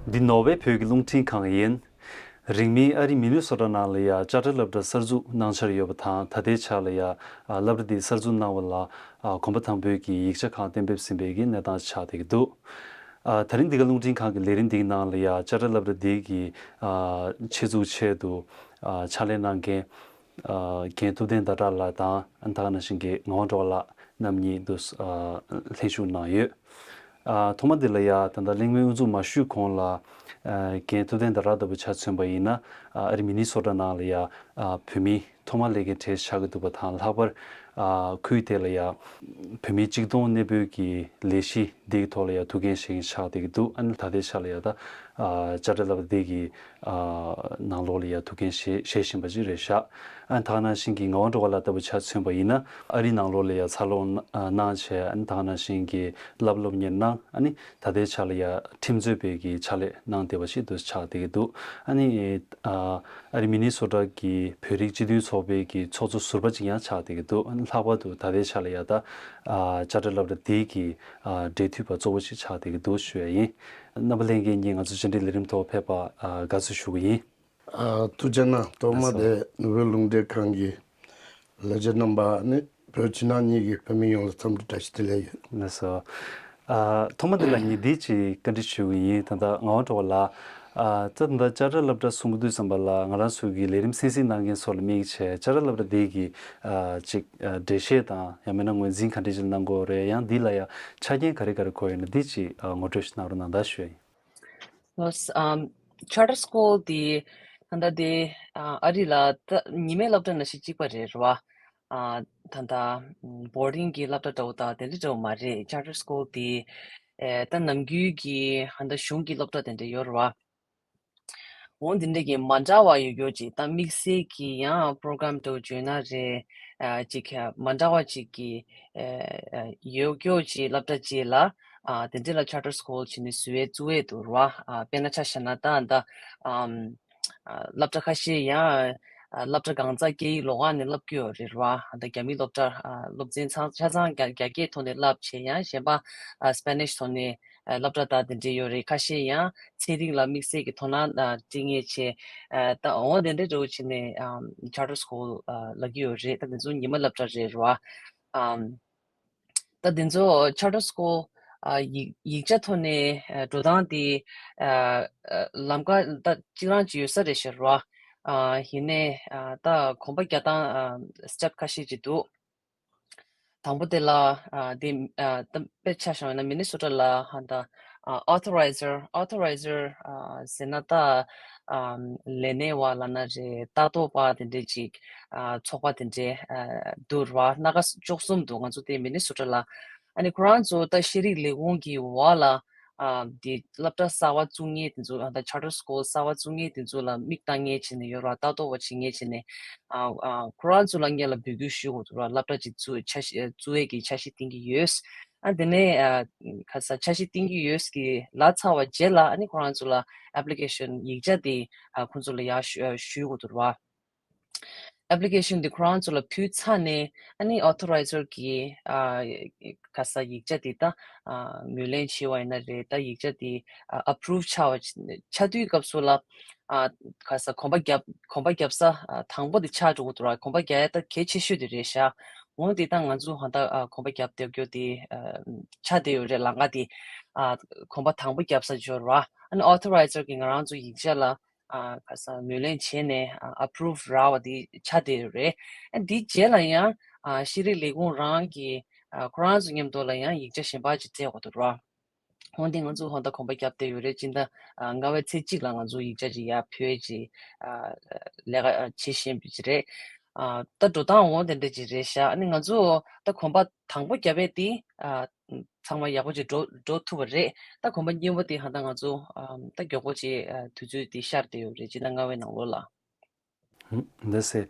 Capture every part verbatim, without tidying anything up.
འདི་ནོར་ཝེ་བོད་ཀྱི་རླུང་འཕྲིན་ཁང་ཡིན། རིང་མིན་ཨ་རི་མི་ནི་སོ་ཊ་ནང་ལ་ཡ་ཅར་ཊར་སློབ་གྲྭ་གསར་འཛུགས་གནང་འཆར་ཡོད་པ་དང་། ད་ལྟའི་ཆ་ལ་ཡ་ཨ་སློབ་གྲྭ་འདི་གསར་འཛུགས་གནང་བ་ལ་ཨ་གོམ་པ་དང་པོའི་གི་ཡིག་ཆ་ཁག་གཏན་འབེབས་ཟིན་པའི་གི་གནས་སྟངས་ཆགས་བསྡད་ཀྱི་འདུག་ཨ་ད་རིང་འདི་ག་རླུང་འཕྲིན་ཁང་གི་ལས་རིམ་འདིའི་ནང་ལ་ཡ་ཅར་ཊར་སློབ་གྲྭ་འདི་གི་ཨ་ཆེད་འཛུགས་ཆེད་དུ་ཨ་ཕྱག་ལས་གནང་མཁན་ཨ་རྒན་ཐུབ་བསྟན་ཟླ་གྲགས་ལགས་དང་། ཨ་ད་ག་ནང་བཞིན་གྱི་ངག་དབང་སྒྲོལ་དཀར་ལགས་རྣམ་གཉིས་འདུག་ཨ་ལྷན་ཞུགས་གནང་ཡོད། ཨ་ཐོག་མ་འདི་ལ་ཡ་ད་ལྟ་གླེང་མོལ་དབུ་འཛུགས་མ་ཞུས་གོང་ལ་ཨ་རྒན་ཐུབ་བསྟན་ཟླ་གྲགས་ལྟ་བུ་ཆ་མཚོན་པ་ཡིན་ན། ཨ་ཨ་རི་མི་ནི་སོ་ཊ་ནང་ལ་ཡ་ཨ་བོད་མི་ཐོག་མ་སླེབས་མཁན་གྲས་ཆགས་ཀྱི་འདུག་པ་དང་། ལྷག་པར་ཨ་ཁུལ་དེ་ལ་ཡ་བོད་མི་གཅིག་སྟོང་གནས་སྤོས་ཀྱི་ལས་གཞི་འདིའི་ཐོག་ལ་ཡ་ཐུགས་འགན་བཞེས་མཁན་ཆགས་བསྡད་ཀྱི་འདུག་ཨ་ནི་ད་ལྟའི་ཆ་ལ་ཡ་ད་ཨ་ཅར་ཊར་སློབ་གྲྭ་འདི་གི་ཨ་ནང་ལོགས་ལ་ཡ་ཐུགས་འགན་བཞེས་བཞེས་བཞིན་པ་ཅིག་རེད་ཤག་ཨ་ནི་ད་ག་ནང་བཞིན་གྱི་ངག་དབང་སྒྲོལ་དཀར་ལགས་ལྟ་བུ་ཆ་མཚོན་པ་ཡིན་ན། ཨ་རི་ནང་ལོགས་ལ་ཡ་འཚར་ལོངས་གནང་བྱས། ཨ་ནི་ད་ག་ནང་བཞིན་གྱི་བསླབ་སློབ་གཉེར་གནང་། ཨ་ནི་ད་ལྟའི་ཆ་ལ་ཡ་ཁྲིམས་རྩོད་པའི་གི་ཕྱག་ལས་གནང་བསྡད་པ་ཞིག་ཏུ་ཆགས་བསྡད་ཀྱི་འདུག་ཨ་ནི་ཨ་ཨ་རི་མི་ནི་སོ་ཊ་གི་བོད་རིགས་སྤྱི་མཐུན་ཚོགས་པའི་གི་ཚོགས་གཙོ་ཟུར་པ་ཅིག་ཡང་ཆགས་བསྡད་ཀྱི་འདུག་ཨ་ནི་ལྷག་པར་དུ་ད་ལྟའི་ཆ་ལ་ཡ་ད་ཨ་ཅར་ཊར་སློབ་གྲྭ་འདི་གི་ཨ་འབྲེལ་མཐུད་པ་གཙོ་བོ་ཞིག་ཆགས་བསྡད་ཀྱི་འདུག་ཞུ་ཡ་ཡིན། རྣམ་པ་ལྷན་རྒྱས་གཉིས་ང་ཚོ་བཅར་འདྲི་ལས་རིམ་ཐོག་ཕེབས་པར་ཨ་དགའ་བསུ་ཞུ་གི་ཡིན། ཨ་ཐུགས་རྗེ་གནང་། ཐོག་མ་དེ་ནོར་ཝེ་རླུང་འཕྲིན་ཁང་གི་ལས་བྱེད་རྣམ་པ་ནི་བོད་ཕྱི་ནང་གཉིས་ཀྱི་བོད་མི་ཡོངས་ལ་འཚམས་འདྲི་བཀྲ་ཤིས་བདེ་ལེགས་ཡོད། ལགས་སོ། ཨ་ཐོག་མ་དེ་ལ་ངས་འདི་ཅིག་བཀའ་འདྲི་ཞུ་གི་ཡིན། ད་ལྟ་ངག་དབང་སྒྲོལ་དཀར་ལགས། ཨ་ད་ད་ལྟ་ཅར་ཊར་སློབ་གྲྭ་གསུང་གི་དུས་ཙམ་པ་ལ་ང་རང་ཚོ་གི་ལས་རིམ་གསན་གཟིགས་གནང་མཁན་ཚོ་ལ་དམིགས་བྱས། ཅར་ཊར་སློབ་གྲྭ་འདི་གི་ཨ་ཅིག་ཨ་འགྲེལ་བཤད་དང་ཡང་མིན་ན་ངོས་འཛིན་ག་འདྲ་ཅིག་གནང་དགོས་རེད། ཡང་འདི་ལ་ཡང་ཆ་རྐྱེན་ག་རེ་ག་རེ་དགོས་ཡོད་ན་འདི་ཅིག་ཨ་ངོ་སྤྲོད་ཞིག་གནང་རོགས་གནང་ད་ཞུ་ཡ་ཡིན། ལོས། ཨམ། Charter School དེ་ད་ལྟ་དེ་ཨ་ཨ་རི་ལ་ད་ཉི་མའི་སློབ་གྲྭ་ནང་བཞིན་གཅིག་པ་རེད་རེད་བ། ཨ་ད་ལྟ་ཨམ་boarding གི་སློབ་གྲྭ་འདྲ་བོ་དང་དེ་འདྲ་འདྲ་བོ་མ་རེད། Charter School དེ་ཨེ་ད་ནམ་རྒྱུན་གྱི་ད་ལྟ་གཞུང་གི་སློབ་གྲྭ་དེ་འདྲ་ཡོད་རེད་བ། འོ་དེ་འདྲ་གི་མ་འདྲ་བ་ཡོད་ཡོད་ཅིག་ད་དམིགས་བསལ་གྱི་ཡང་program འདྲ་བོ་བརྗོད་ན་རེད། ཨ་ཅིག་མ་འདྲ་བ་ཅིག་གི་ཨ་ཡོད་ཡོད་ཅིག་སློབ་གྲྭ་ཅིག་ལ་ཨ་དེ་འདྲ་ལ་Charter School བྱས་ནས་བཟོ་ཡས་བཙུགས་ཡས་འདུག་ར། ཨ་དཔེར་ན་ཆ་བཞག་ན་ད་ད་ཨམ་ཨ་སློབ་གྲྭ་ཁ་ཤས་ཡང་ཨ་སློབ་གྲྭ་གང་ཚང་སྐད་ཡིག་ལོགས་ཀ་ནས་བསླབ་ཀྱི་ཡོད་རེད་ར། ད་རྒྱ་མིའི་སློབ་གྲྭ་ཨ་སློབ་ཚན་ཚང་ཆ་ཚང་རྒྱ་རྒྱ་སྐད་ཐོག་ནས་བསླབ་བྱས། ཡང་གཞན་པ་ཨ་Spanish ཐོག་ནས་ཨ་སློབ་གྲྭ་དང་དེ་འདྲས་ཡོད་རེད། ཁ་ཤས་ཡང་ཚན་རིག་ལ་དམིགས་བསལ་གྱི་དོ་སྣང་ཨ་སྤྲད་མཁན་བྱས། ཨ་ད་འོ་དེ་འདྲས་འདྲ་བོ་བྱས་ནས་ཨམ་Charter School ཨ་ལབ་ཀྱི་ཡོད་རེད། ད་དེ་ཚོ་ཉི་མ་སློབ་གྲྭ་རེད་ར། ཨམ་ད་དེ་ཚོ་Charter School ཨ་ཡིག་ཡིག་ཆ་ཐོག་ནས་ཨ་འགྲོ་སྟངས་དེ་ཨ་ཨ་ལམ་ཁ་ད་གཅིག་རང་གཅིག་ཡོད་ས་རེད་ཤག་ར། ཨ་ཡིན་ནའི་ཨ་ད་གོམ་པ་རྒྱག་སྟངས་ཨ་step ཁ་ཤས་ཅིག་འདུག་དང་པོ་དེ་ལ་ཨ་དེ་ཨ་ད་དཔེ་ཆ་བཞག་ན་མི་ནི་སོ་ཊ་ལ་ཧ་ད་ཨ་authorizer authorizer ཨ་ཟེར་ན་ད་ཨ་ལས་སྣེ་བ་ལབ་ན་རེད། ལྟ་རྟོག་པ་དེ་འདྲས་ཅིག་ཨ་ཚོགས་པ་དེ་འདྲས་ཨ་འདུག་ར། སྣ་ཁ་བཅུ་གསུམ་འདུག་ང་ཚོ་དེ་མི་ནི་སོ་ཊ་ལ། ཨ་ནི་ཁོ་རང་ཚོ་ད་ཤེས་རིག་ལས་ཁུངས་ཀྱི་འོག་ལ་ཨ་དེ་སློབ་གྲྭ་གསར་པ་བཙུགས་མཁན་དེ་ཚོ་ཨ་ད་Charter School གསར་པ་བཙུགས་མཁན་དེ་ཚོ་ལ་མིག་བལྟ་མཁན་བྱས་ནས་ཡོད་ར། ལྟ་རྟོག་པ་བྱེད་མཁན་བྱས་ནས་ཨ་ཨ་ཁོ་རང་ཚོ་ལ་སྔོན་ལ་འབོད་སྐུལ་ཞུ་དགོས་འདུག་ར། སློབ་གྲྭ་ཅིག་བཙུགས་འཆར་གཞི་བཙུགས་ཡས་ཀྱི་འཆར་གཞི་བཏིང་གི་ཡོད། ཨ་དེ་ནས་ཨ་ཁ་ས་འཆར་གཞི་བཏིང་གི་ཡོད་ཀྱི་ལབ་ཚར་བ་རྗེས་ལ་ཨ་ནི་ཁོ་རང་ཚོ་ལ་application ཡིག་ཆ་དེ་ཨ་ཁོང་ཚོ་ལ་ཡར་ཞུ་ཨ་ཞུ་དགོས་འདུག་ར། application དེ་ཁོ་རང་ཚོ་ལ་ཕུལ་ཚར་ནས་ཨ་ནི་authorizer གིས་ཨ་ཁ་ས་ཡིག་ཆ་དེ་ད་ཨ་ངོས་ལེན་བྱས་པ་ཡིན་ན་རེད། ད་ཡིག་ཆ་དེ་ཨ་approve ཆགས་པ་ཆགས་དུས་སྐབས་སུ་ལ་ཨ་ཁ་ས་གོམ་པ་བརྒྱབ་གོམ་པ་བརྒྱབ་ས་ཨ་དང་པོ་དེ་ཆགས་འགྲོ་གི་འདུག་ར། གོམ་པ་རྒྱག་ཡ་ད་གལ་ཆེ་ཤོས་དེ་རེད་ཤག་འོ་དེ་ད་ང་ཚོ་ཧ་ད་ཨ་གོམ་པ་བརྒྱབ་བསྡད་རྒྱུ་དེ་ཨ་ཆགས་བསྡད་ཡོད་རེད། ལམ་ཁ་དེ་ཨ་གོམ་པ་དང་པོ་བརྒྱབ་ས་འབྱོར་བ། ཨ་ནི་authorizer གིས་ང་རང་ཚོ་ཡིག་ཆ་ལ་ཨ་ཁ་ས་ངོས་ལེན་བྱས་ནས་ཨ་approve རག་པ་དེ་ཆགས་བསྡད་ཡོད་རེད། ཨ་འདིའི་རྗེས་ལ་ཡང་ཨ་ཤེས་རིག་ལས་ཁུངས་རང་གིས་ཨ་ཁོ་རང་ཚོ་མཉམ་དུ་ལ་ཡང་ཡིག་ཆ་གཞན་པ་ཅིག་སྤྲད་དགོས་འདུག་ར། འོན་ཏེ་ང་ཚོ་ཧོན་ད་གོམ་པ་བརྒྱབ་བསྡད་ཡོད་རེད། སྤྱི་ཟླ་ཨ་ལྔ་པའི་ཚེས་གཅིག་ལ་ང་ཚོ་ཡིག་ཆ་ཅིག་ཡར་ཕུལ་ཡས་ཅིག་ཨ་ལས་ཀ་ཨ་བྱེད་བཞིན་པ་ཅིག་རེད། ཨ་ད་འགྲོ་སྟངས་འོ་དེ་འདྲ་ཅིག་རེད་ཤག་ཨ་ནི་ང་ཚོ་ད་གོམ་པ་དང་པོ་བརྒྱབ་པའི་དེ་ཨ་ཚང་མ་ཡག་པོ་ཅིག་འགྲོ་འགྲོ་ཐུབ་པ་རེད། ད་གོམ་པ་གཉིས་པ་དེ་ཧ་ད་ང་ཚོ་ཨམ་ད་མགྱོགས་པོ་ཅིག་ཨ་དུས་ཚོད་དེ་ཤར་བསྡད་ཡོད་རེད། སྤྱི་ཟླ་ལྔ་པའི་ནང་ལོགས་ལ། ཧུམ། འདི་སེ།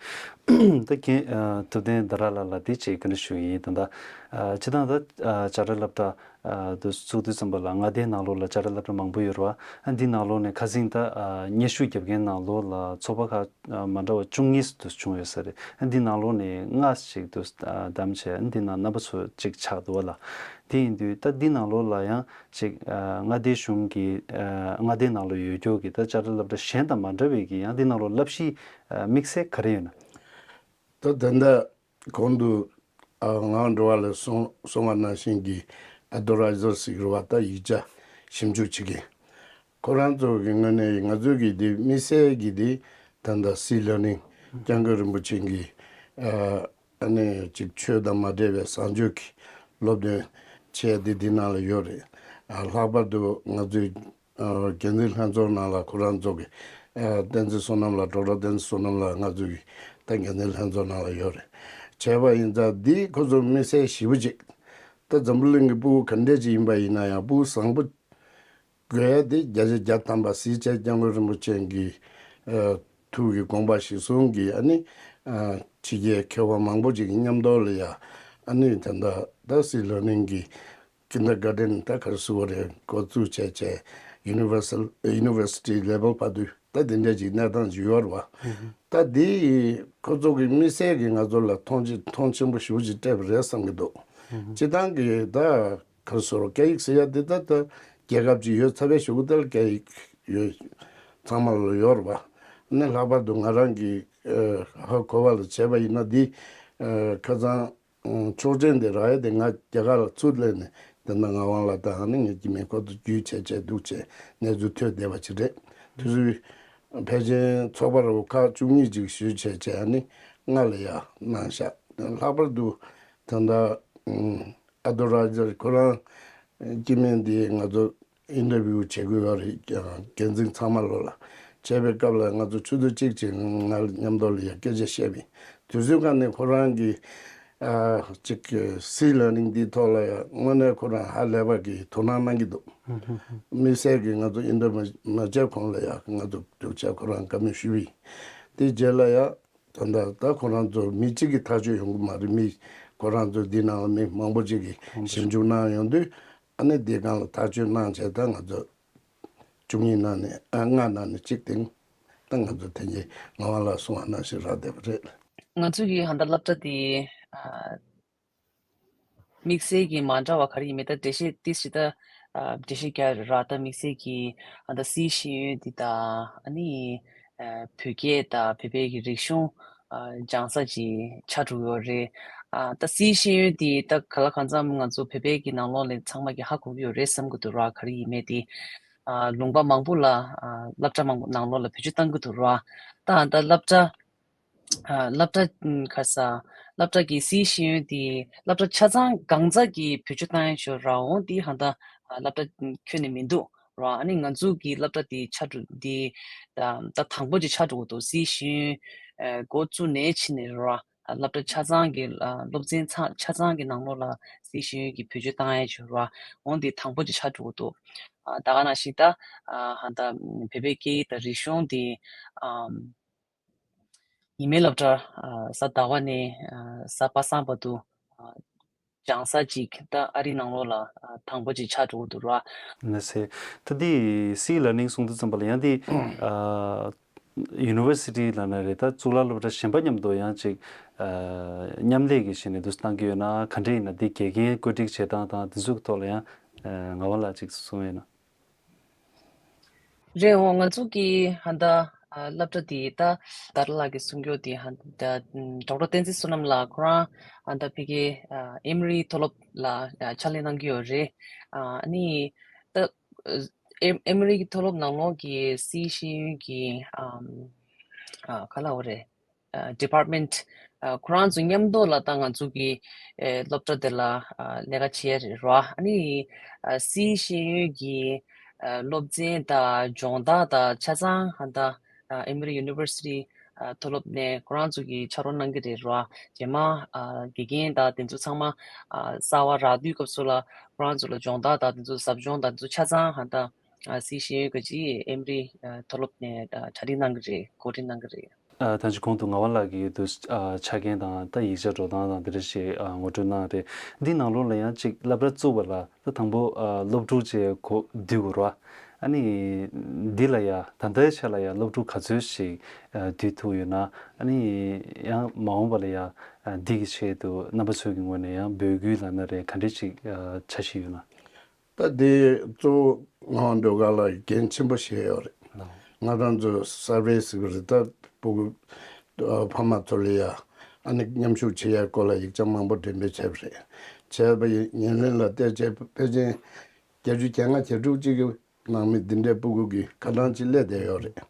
ད་རྒན་ཨ་ཐུབ་བསྟན་ཟླ་གྲགས་ལགས་ལ་འདི་ཅིག་བཀའ་འདྲི་ཞུ་ཡིན། ད་ད་ཨ་སྤྱིར་བཏང་ད་ཨ་བྱ་བྲལ་སློབ་གྲྭ་ ཨ་དུ་ཚུགས་དུས་ཙམ་པ་ལ་མངའ་སྡེའི་ནང་ལོགས་ལ་བྱ་བྲལ་སློབ་གྲྭ་མང་པོ་ཡོད་རེད་བ། ཨ་འདི་ནང་ལོགས་ནས་ཁ་སང་ད་ཨ་སྙན་ཞུ་རྒྱབ་མཁན་ནང་ལོགས་ལ་ཚོགས་པ་ཁག་ཨ་མ་འདྲ་བ་བཅུ་གཉིས་དུ་བྱུང་ཡོད་ས་རེད། ཨ་འདི་ནང་ལོགས་ནས་ལྔ་ཞིག་དུ་ཨ་བདམས་བྱས། ཨ་འདི་ནང་རྣམ་པ་ཚོ་གཅིག་ཆགས་འདུག་བ་ལ། དེ་ཡིན་དུས་ད་འདི་ནང་ལོགས་ལ་ཡང་ཅིག་ཨ་མངའ་སྡེའི་གཞུང་གི་ཨ་མངའ་སྡེའི་ནང་ལ་ཡོད་རྒྱུ་གི་ད་བྱ་བྲལ་སློབ་གྲྭ་གཞན་དང་མ་འདྲ་བའི་གི་ཡང་འདི་ནང་ལོགས་བསླབ་གཞི་ཨ་དམིགས་བསལ་ག་རེ་ཡོད་ན། ད་ད་ལྟ་གོང་དུ་ཨ་ངག་འགྲོ་བ་ལ་གསུང་གསུང་བ་ནང་བཞིན་གྱི་ཨ་དོ་ར་ཛར་ཟེར་གྱི་རེད་བ། ད་ཡིག་ཆ་ཞིབ་འཇུག་བྱེད་མཁན་ཁོ་རང་ཚོ་གི་ངོས་ནས་ང་ཚོ་གི་དེ་དམིགས་བསལ་གྱི་དེ་ད་ལྟ་སི་ལར་ནིང་སྐྱབས་མགོན་རིན་པོ་ཆེ་གི་ཨ་ཨ་ནི་ཅིག་ཆོས་དང་མ་འབྲེལ་བའི་བཟང་སྤྱོད་ཀྱི་སློབ་སྟོན་བྱས་ཏེ་འདི་ནང་ལ་ཡོད་རེད། ཨ་ལྷག་པར་དུ་ང་ཚོའི་ཨ་འགན་འཛིན་ལྷན་ཚོགས་ནང་ལ་ཁོ་རང་ཚོ་གི་ཨ་བསྟན་འཛིན་བསོད་ནམས་ལགས། ཌོག་ཊར་བསྟན་འཛིན་བསོད་ནམས་ལགས་ང་ཚོ་གི་ད་འགན་འཛིན་ལྷན་ཚོགས་ནང་ལ་ཡོད་རེད། བྱས་པ་ཡིན་ཙང་འདི་ཁོ་ཚོ་དམིགས་བསལ་ཞེ་པོ་ཅིག་ད་འཛམ་བུ་གླིང་གི་ཕྲུ་གུ་ག་འདྲས་ཅིག་ཡིན་པ་ཡིན་ན་ཡང་ཕྲུ་གུ་བཟང་པོ་དགོས་ཡ་དེ་བརྒྱ་ཆ་བརྒྱ་ཐམ་པ་གཟི་བརྗིད་སྐྱབས་མགོན་རིན་པོ་ཆེ་གི་ཨ་ཐུགས་ཀྱི་དགོངས་པ་གཞིར་བཟུང་གིས་ཨ་ནི་ཨ་ཕྱི་རྒྱལ་མཁས་པ་མང་པོ་ཅིག་གི་མཉམ་དུ་ལ་ཡ་ཨ་ནི་ད་ལྟ་ད་སི་ལར་ནིང་གི་ཀིན་ཌར་གྷར་ཌེན་ད་ག་རེ་ཟེར་དགོས་རེད། འགོ་བཙུགས་བྱས་བྱས་ཡུ་ནི་ཝར་སལ་ཡུ་ནི་ཝར་སི་ཊི་ལེ་ཝལ་བར་དུ་ད་དེ་འདྲ་ཅིག་གནས་སྟངས་ཅིག་ཡོད་རེད་བ། ད་དེ་ཁོ་ཚོ་གི་དམིགས་བསལ་གྱི་ང་ཚོ་ལ་མཐོང་ཆེན་མཐོང་ཆེན་པོ་ཞེ་པོ་ཅིག་སྤྲད་པ་རེད་བསམ་གྱི་འདུག་སྤྱིར་བཏང་གི་ད་ག་རེ་ཟེར་རོ། སྐད་ཡིག་ཟེར་ཡ་དེ་ད་ད་རྒྱལ་ཁབ་ཅིག་ཡོད་ཚར་བའི་གཞུག་གུ་དེ་ལ་སྐད་ཡིག་ཡོད་ཚང་མ་ལ་ཡོད་རེད་བ། ཨ་ནི་ལྷག་པར་དུ་ང་རང་གི་ཨ་ཧ་གོ་བ་ལ་བྱས་པ་ཡིན་ན་འདི་ཨ་ཁ་སང་ཨ་ཆོག་མཆན་དེ་རག་ཡ་དེ་ང་རྒྱ་གར་ལ་ཚུར་སླེབས་ནས་དེ་ན་ངག་དབང་ལགས་དང་ཨ་ནི་ངའི་སྐྱེ་དམན་ཁོ་ཚོ་བརྒྱུད་བྱས་བྱས་འདུག་བྱས་གནས་ཚུལ་ཐོས་བསྡད་པ་ཅིག་རེད། དུས་ཚོད་ཕལ་ཆེར་ཚོགས་པ་རུ་ཁག་བཅུ་གཉིས་ཅིག་ཞུས་བྱས་བྱས་ཨ་ནི་ལྔ་ལ་ཡ་གནང་ཤག་ལྷག་པར་དུ་ད་ལྟ་ཨ་ཨ་དོ་ར་ཛར་ཁོ་རང་སྐྱེ་དམན་དེ་ང་ཚོ་ཨིན་ཊར་བིའུ་བྱེད་དགོས་པ་རེད། འགན་འཛིན་ཚང་མ་ལོ་ལ་བྱས་པའི་སྐབས་ལ་ང་ཚོ་ཆུ་ཚོད་གཅིག་ཅིག་ང་མཉམ་དུ་ལ་ཡ་སྐད་ཆ་བཤད་པ་ཡིན། དུས་ཚོད་སྒང་ནས་ཁོ་རང་གི་ཨ་ཅིག་སི་ལར་ནིང་འདིའི་ཐོག་ལ་ཡ་དངོས་གནས་ཁོ་རང་ཧ་ལས་པ་གི་དོ་སྣང་གནང་གི་འདུག་དམིགས་བསལ་གྱི་ང་ཚོ་ཨིན་ཊར་མ་མ་བྱས་གོང་ལ་ཡ་ང་ཚོ་རྒྱུགས་ཆ་ཁོ་རང་བཀའ་མོལ་ཞུས་པ་ཡིན། དེ་རྗེས་ལ་ཡ་ད་ལྟ་ད་ཁོ་རང་ཚོ་མི་གཅིག་གིས་ཐག་གཅོད་ཡོང་གི་མ་རེད། མི་ཁོ་རང་ཚོ་འདི་ནང་ལ་མི་མང་པོ་ཅིག་གིས་ཞིབ་འཇུག་གནང་ཡོང་དུས་ཨ་ནི་འདི་སྒང་ལ་ཐག་གཅོད་གནང་བྱས་ད་ང་ཚོ་བཅུ་གཉིས་ནང་ནས་ཨ་ལྔ་ནང་ནས་གཅིག་དེང་ད་ང་ཚོ་དེ་ཉིད་ངག་དབང་ལགས་གསུང་བ་ནང་བཞིན་རག་བསྡད་པ་རེད། ང་ཚོ་གི་ཧ་ད་སློབ་གྲྭ་དེ་ཨ་དམིགས་བསལ་གྱི་མ་འདྲ་བ་ག་རེ་ཡིན་མིན་ད་འགྲེལ་བཤད་ཏིས་ཞིག་ད་ཨ་འགྲེལ་བཤད་རྒྱག་ར། ད་དམིགས་བསལ་གྱི་ཨ་ད་སིའི་ཤེས་ཡོན་འདི་དང་ཨ་ནི་ཨ་བོད་སྐད་དང་བོད་པའི་གི་རིག་གཞུང་ཨ་སྦྱང་ས་ཅིག་ཆགས་འགྲོ་གི་ཡོད་རེད། ཨ་ད་སིའི་ཤེས་ཡོན་འདི་ད་ག་ལ་གང་འཚམ་ང་ཚོ་བོད་པའི་གི་ནང་ལོགས་ལ་ཚང་མ་གི་ཧ་གོ་གི་ཡོད་རེད་བསམ་གི་འདུག་ར། ག་རེ་ཡིན་མིན་དེ་ཨ་ལུང་པ་མང་པོ་ལ་ཨ་སློབ་གྲྭ་མང་པོ་ནང་ལོགས་ལ་བེད་སྤྱོད་གཏང་གི་འདུག་ར། ད་ད་སློབ་གྲྭ་ཨ་སློབ་གྲྭ་ཨམ་ག་ས་སློབ་གྲྭ་གི་སིའི་ཤེས་ཡོན་དེ་སློབ་གྲྭ་ཆ་ཚང་གང་ཚ་གི་བེད་སྤྱོད་བཏང་ཡ་ཞོར་ར་འོང་དེ་ཧ་ད་ཨ་སློབ་གྲྭ་ཁྱོན་ནས་མི་འདུག་ར། ཨ་ནི་ང་ཚོ་གི་སློབ་གྲྭ་དེ་ཆགས་འགྲོ་དེ་ད་ད་དང་པོ་ཅིག་ཆགས་འགྲོ་གི་འདུག་སིའི་ཤེས་ཡོན་ཨ་འགོ་བཙུགས་ནས་ཕྱིན་ནས་ར། ཨ་སློབ་གྲྭ་ཆ་ཚང་གི་ཨ་སློབ་ཚན་ཚང་ཆ་ཚང་གི་ནང་ལོགས་ལ་སིའི་ཤེས་ཡོན་གྱི་བེད་སྤྱོད་བཏང་ཡ་ཞོར་ར་འོང་དེ་དང་པོ་ཅིག་ཆགས་འགྲོ་གི་འདུག་ཨ་ད་ག་ནང་བཞིན་ད་ཨ་ཧ་ད་བོད་པའི་སྐད་ཡིག་དང་རིག་གཞུང་དེ་ཨམ། ཉི་མའི་སློབ་གྲྭ་ཨ་གཟའ་ཟླ་བ་ནས་ཨ་གཟའ་པ་སངས་བར་དུ་ཨ་སྦྱང་ས་ཅིག་ད་ཨ་རིའི་ནང་ལོགས་ལ་ཨ་དང་པོ་ཅིག་ཆགས་འགྲོ་གི་འདུག་ར། ནས་ད་འདི་སི་ལར་ནིང་གསུང་དུས་ཙམ་པ་ལ་ཡང་འདི་ཨ་ཡུ་ནི་ཝར་སི་ཊི་ལབ་ན་རེད། ད་གཙུག་ལག་སློབ་གྲྭ་གཞན་པ་མཉམ་དུ་ཡང་ཅིག་ཨ་མཉམ་ལས་ཀྱི་ཞིག་ནས་འདུག་སེ་གནང་གི་ཡོད་ན། ག་འདྲ་ཡིན་ན་འདི་དགེ་རྒན་བཀོད་སྒྲིག་བྱེད་སྟངས་དང་དེ་ཚོའི་ཐོག་ལ་ཡང་ཨ་ངག་དབང་ལགས་ཅིག་གསུང་ཡོད་ན། རེད་འོང་། ང་ཚོ་གི་ཧ་ད་ཨ་སློབ་གྲྭ་དེ་ད་ད་ར་ལགས་ཀྱིས་གསུང་རྒྱུ་དེ་ཧ་ད་ཨམ་ཌོག་ཊར་བསྟན་འཛིན་བསོད་ནམས་ལགས་ཁོ་རང་ཨ་ད་ཕ་གི་ཨ་ཨེ་མོ་རི་མཐོ་སློབ་ལ་ཨ་ཕྱག་ལས་གནང་གི་ཡོད་རེད། ཨ་ནི་ད་ཨེ་ཨེ་མོ་རི་གི་མཐོ་སློབ་ནང་ལོགས་ཀྱི་སིའི་ཤེས་ཡོན་གྱི་ཨམ་ཨ་ག་ལབ་དགོས་རེད། ཨ་ཌི་པཱར་ཊི་མེན་ཊི་ཨ་ཁོ་རང་ཚོ་མཉམ་དུ་ལ་ད་ང་ཚོ་གི་ཨེ་སློབ་གྲྭ་དེ་ལ་ཨ་ལས་ཀ་བྱེད་ཡ་རེད་རོ། ཨ་ནི་ཨ་སིའི་ཤེས་ཡོན་གྱི་ཨ་སློབ་ཚན་དང་སྦྱོང་བརྡར་དང་ཆ་ཚང་ཧ་ད་ཨ་ཨེ་མོ་རི་ཡུ་ནི་ཝར་སི་ཊི་ཨ་མཐོ་སློབ་ནས་ཁོ་རང་ཚོ་གི་ཕྱག་རོགས་གནང་གི་རེད་རོ། རྗེས་མ་ཨ་དགེ་རྒན་དང་དེ་ཚོ་ཚང་མ་ཨ་གསར་བ་རག་དུས་སྐབས་སུ་ལ་ཁོ་རང་ཚོ་ལ་སྦྱོང་བརྡར་དང་དེ་ཚོ་ཟབ་སྦྱོང་དང་དེ་ཚོ་ཆ་ཚང་ཧ་ད་ཨ་སིའི་ཤེས་ཡོན་གྱི་ཨེ་མོ་རི་ཨ་མཐོ་སློབ་ནས་ཨ་གྲ་སྒྲིག་གནང་གི་རེད། གོ་སྒྲིག་གནང་གི་རེད། ཨ། ད་ཅི་གོང་དུ་ངག་དབང་ལགས་ཀྱིས་དུ་ཨ་ཆ་རྐྱེན་དང་ད་ཡིག་ཆ་འགྲོ་སྟངས་དང་དེ་འདྲ་ཞིག་ཨ་ངོ་སྤྲོད་གནང་རེད། འདི་ནང་ལོགས་ལ་ཡང་ཅིག་སློབ་གྲྭ་བཙུགས་པ་ལ་ད་དང་པོ་ཨ་སློབ་ཕྲུག་ཅིག་གོ་བསྡུ་དགོས་རེད་བ། ཨ་ནི་འདི་ལ་ཡ་ད་ལྟའི་ཆ་ལ་ཡ་སློབ་ཕྲུག་ག་ཚོད་ཞིག་ཨ་བསྡུ་ཐུབ་ཡོད་ན། ཨ་ནི་ཡང་མ་འོངས་པ་ལ་ཡ་ཨ་འདི་གི་ཆེད་དུ་རྣམ་པ་ཚོའི་གི་ངོས་ནས་ཡང་འབོད་སྐུལ་ལབ་ན་རེད། ག་འདྲ་ཞིག་ཨ་འཆར་གཞི་ཡོད་ན། ད་དེ་གཙོ་བོ་ངག་དབང་སྒྲོལ་དཀར་ལགས་འགན་ཆེན་པོ་བཞེས་ཡོད་རེད། ལགས། ང་རང་ཚོ་སར་ཝེ་ཟེར་གི་རེད། ད་ཕྲུ་གུ་ཨ་ཕ་མ་ཚོ་ལ་ཡ་ཨ་ནི་མཉམ་ཞུགས་བྱེད་ཡའི་སྐོར་ལ་ཡིག་ཆ་མང་པོ་འགྲེམས་སྤེལ་བྱས་པ་རེད། བྱས་པ་ཡིན་ཉེ་ལན་ལ་བལྟས་བྱས་ཕལ་ཆེར་བརྒྱད་ཅུ་གྱ་ལྔ་གྱ་དྲུག་ཅིག་གི་ནང་མི་འདི་འདྲའི་ཕྲུ་གུ་གི་ཁ་གྲངས་ཅིག་སླེབས་བསྡད་ཡོད་རེད།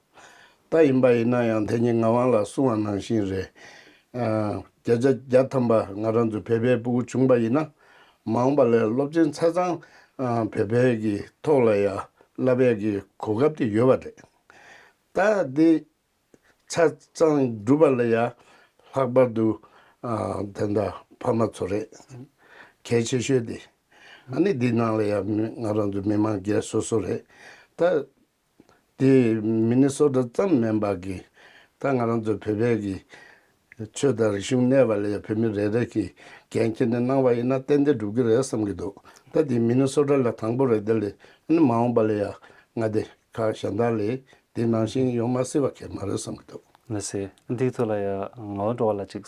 ད་ཡིན་པ་ཡིན་ན་ཡང་དེ་ཉིན་ངག་དབང་ལགས་གསུངས་པ་ནང་བཞིན་རེད། ཨ་བརྒྱ་ཆ་བརྒྱ་ཐམ་པ་ང་རང་ཚོ་བོད་པའི་ཕྲུ་གུ་བྱུང་པ་ཡིན་ན་མ་འོངས་པ་ལ་སློབ་ཆེན་ཆ་ཚང་ཨ་བོད་པའི་གི་ཐོག་ལ་ཡ་བསླབ་པའི་གི་གོ་སྐབས་དེ་ཡོད་པ་རེད། ད་འདི་ཆ་ཚང་སྒྲུབ་པ་ལ་ཡ་ལྷག་པར་དུ་ཨ་དེ་འདྲ་ཕ་མ་ཚོ་རེད། གལ་ཆེ་ཤོས་དེ། ཨ་ནི་འདི་ནང་ལ་ཡ་མི་ང་རང་ཚོ་མི་མང་སྒེར་སོ་སོ་རེད། ད་དེ་མི་ནི་སོ་ཊ་ཙམ་མིན་པ་གི་ད་ང་རང་ཚོ་བོད་པའི་གི་ཆོས་དང་རིག་གཞུང་གནས་པ་ལ་ཡ་བོད་མི་རེ་རེ་གི་འགན་འཁྱེར་ནས་གནང་བ་ཡིན་ན་ཏན་ཏན་འགྲུབ་ཀྱི་རེད་བསམ་གྱི་འདུག་ད་དེ་མི་ནི་སོ་ཊ་ལ་དང་པོ་རེད། དེ་ལས་ཨ་ནི་མ་འོངས་པ་ལ་ཡ་ང་དེ་ཁག་གཞན་དག་ལས་དེ་ནང་བཞིན་ཡོང་མ་སྲིད་པ་གལ་མ་རེད་བསམ་གྱི་འདུག་ལགས་སེ། འདིའི་ཐོག་ལ་ཡ་ངག་དབང་སྒྲོལ་དཀར་ལགས་ཅིག་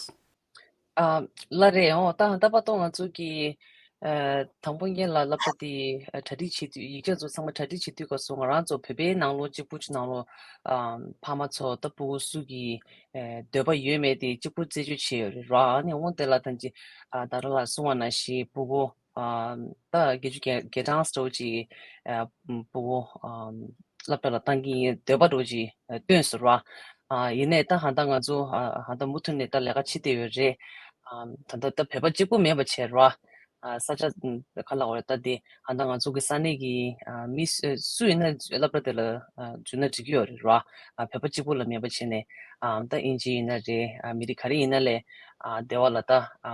ཨ་ལགས་རེད། འོ་ད་ད་བར་དུ་ང་ཚོ་གི་ཨ་དང་པོ་ཉིད་ལ་སློབ་གྲྭ་དེ་ཨ་གྲ་སྒྲིག་བྱེད་དུས་ཡིག་ཆ་ཚོ་ཚང་མ་གྲ་སྒྲིག་བྱེད་དུས་སྐབས་སུ་ང་རང་ཚོ་བོད་པའི་ནང་ལོགས་གཅིག་པུ་གཅིག་ནང་ལོགས་ཨ་ཕ་མ་ཚོ་ད་ཕྲུ་གུ་སུ་གི་ཨ་འདོད་པ་ཡོད་མེད་དེ་གཅིག་པུ་རྩད་གཅོད་བྱས་ཡོད་རེད་ར། ཨ་ནི་འོ་དེ་ལ་ད་ཅི་ཨ་ད་ར་ལ་གསུང་བ་ནང་བཞིན་ཕྲུ་གུ་ཨ་ད་བརྒྱད་ཅུ་གྱ་གྲངས་འདྲ་བོ་ཅིག་ཨ་ཕྲུ་གུ་ཨ་སློབ་གྲྭ་ལ་བཏང་གི་ཡིན་འདོད་པ་འདྲ་བོ་ཅིག་བཏོན་ཟེར་བ། ཨ་ཡིན་ནའི་ད་ཧ་ད་ང་ཚོ་ཨ་ཧ་ད་མུ་མཐུད་ནས་ད་ལས་ཀ་བྱེད་བསྡད་ཡོད་རེད། ཨ་ད་ད་ད་བོད་པ་གཅིག་པུ་མེད་པ་བྱས་ར། ཨ་ས་ཆ་ཨ་ག་ལ་འོ་རེད། ད་དེ་ཧ་ད་ང་ཚོ་གི་ས་གནས་ཀྱི་ཨ་མི་སུ་སུ་ཡིན་ན་སློབ་གྲྭ་དེ་ལ་ཨ་འཛུལ་ན་འགྲིག་གི་ཡོད་རེད་ར། ཨ་བོད་པ་གཅིག་པུ་ལ་མེད་པ་བྱས་ནས་ཨ་ད་དབྱིན་ཇི་ཡིན་ན་རེད། ཨ་མི་རིགས་ག་རེ་ཡིན་ན་ལས་ཨ་སྡེ་བ་ལ་ད་ཨ་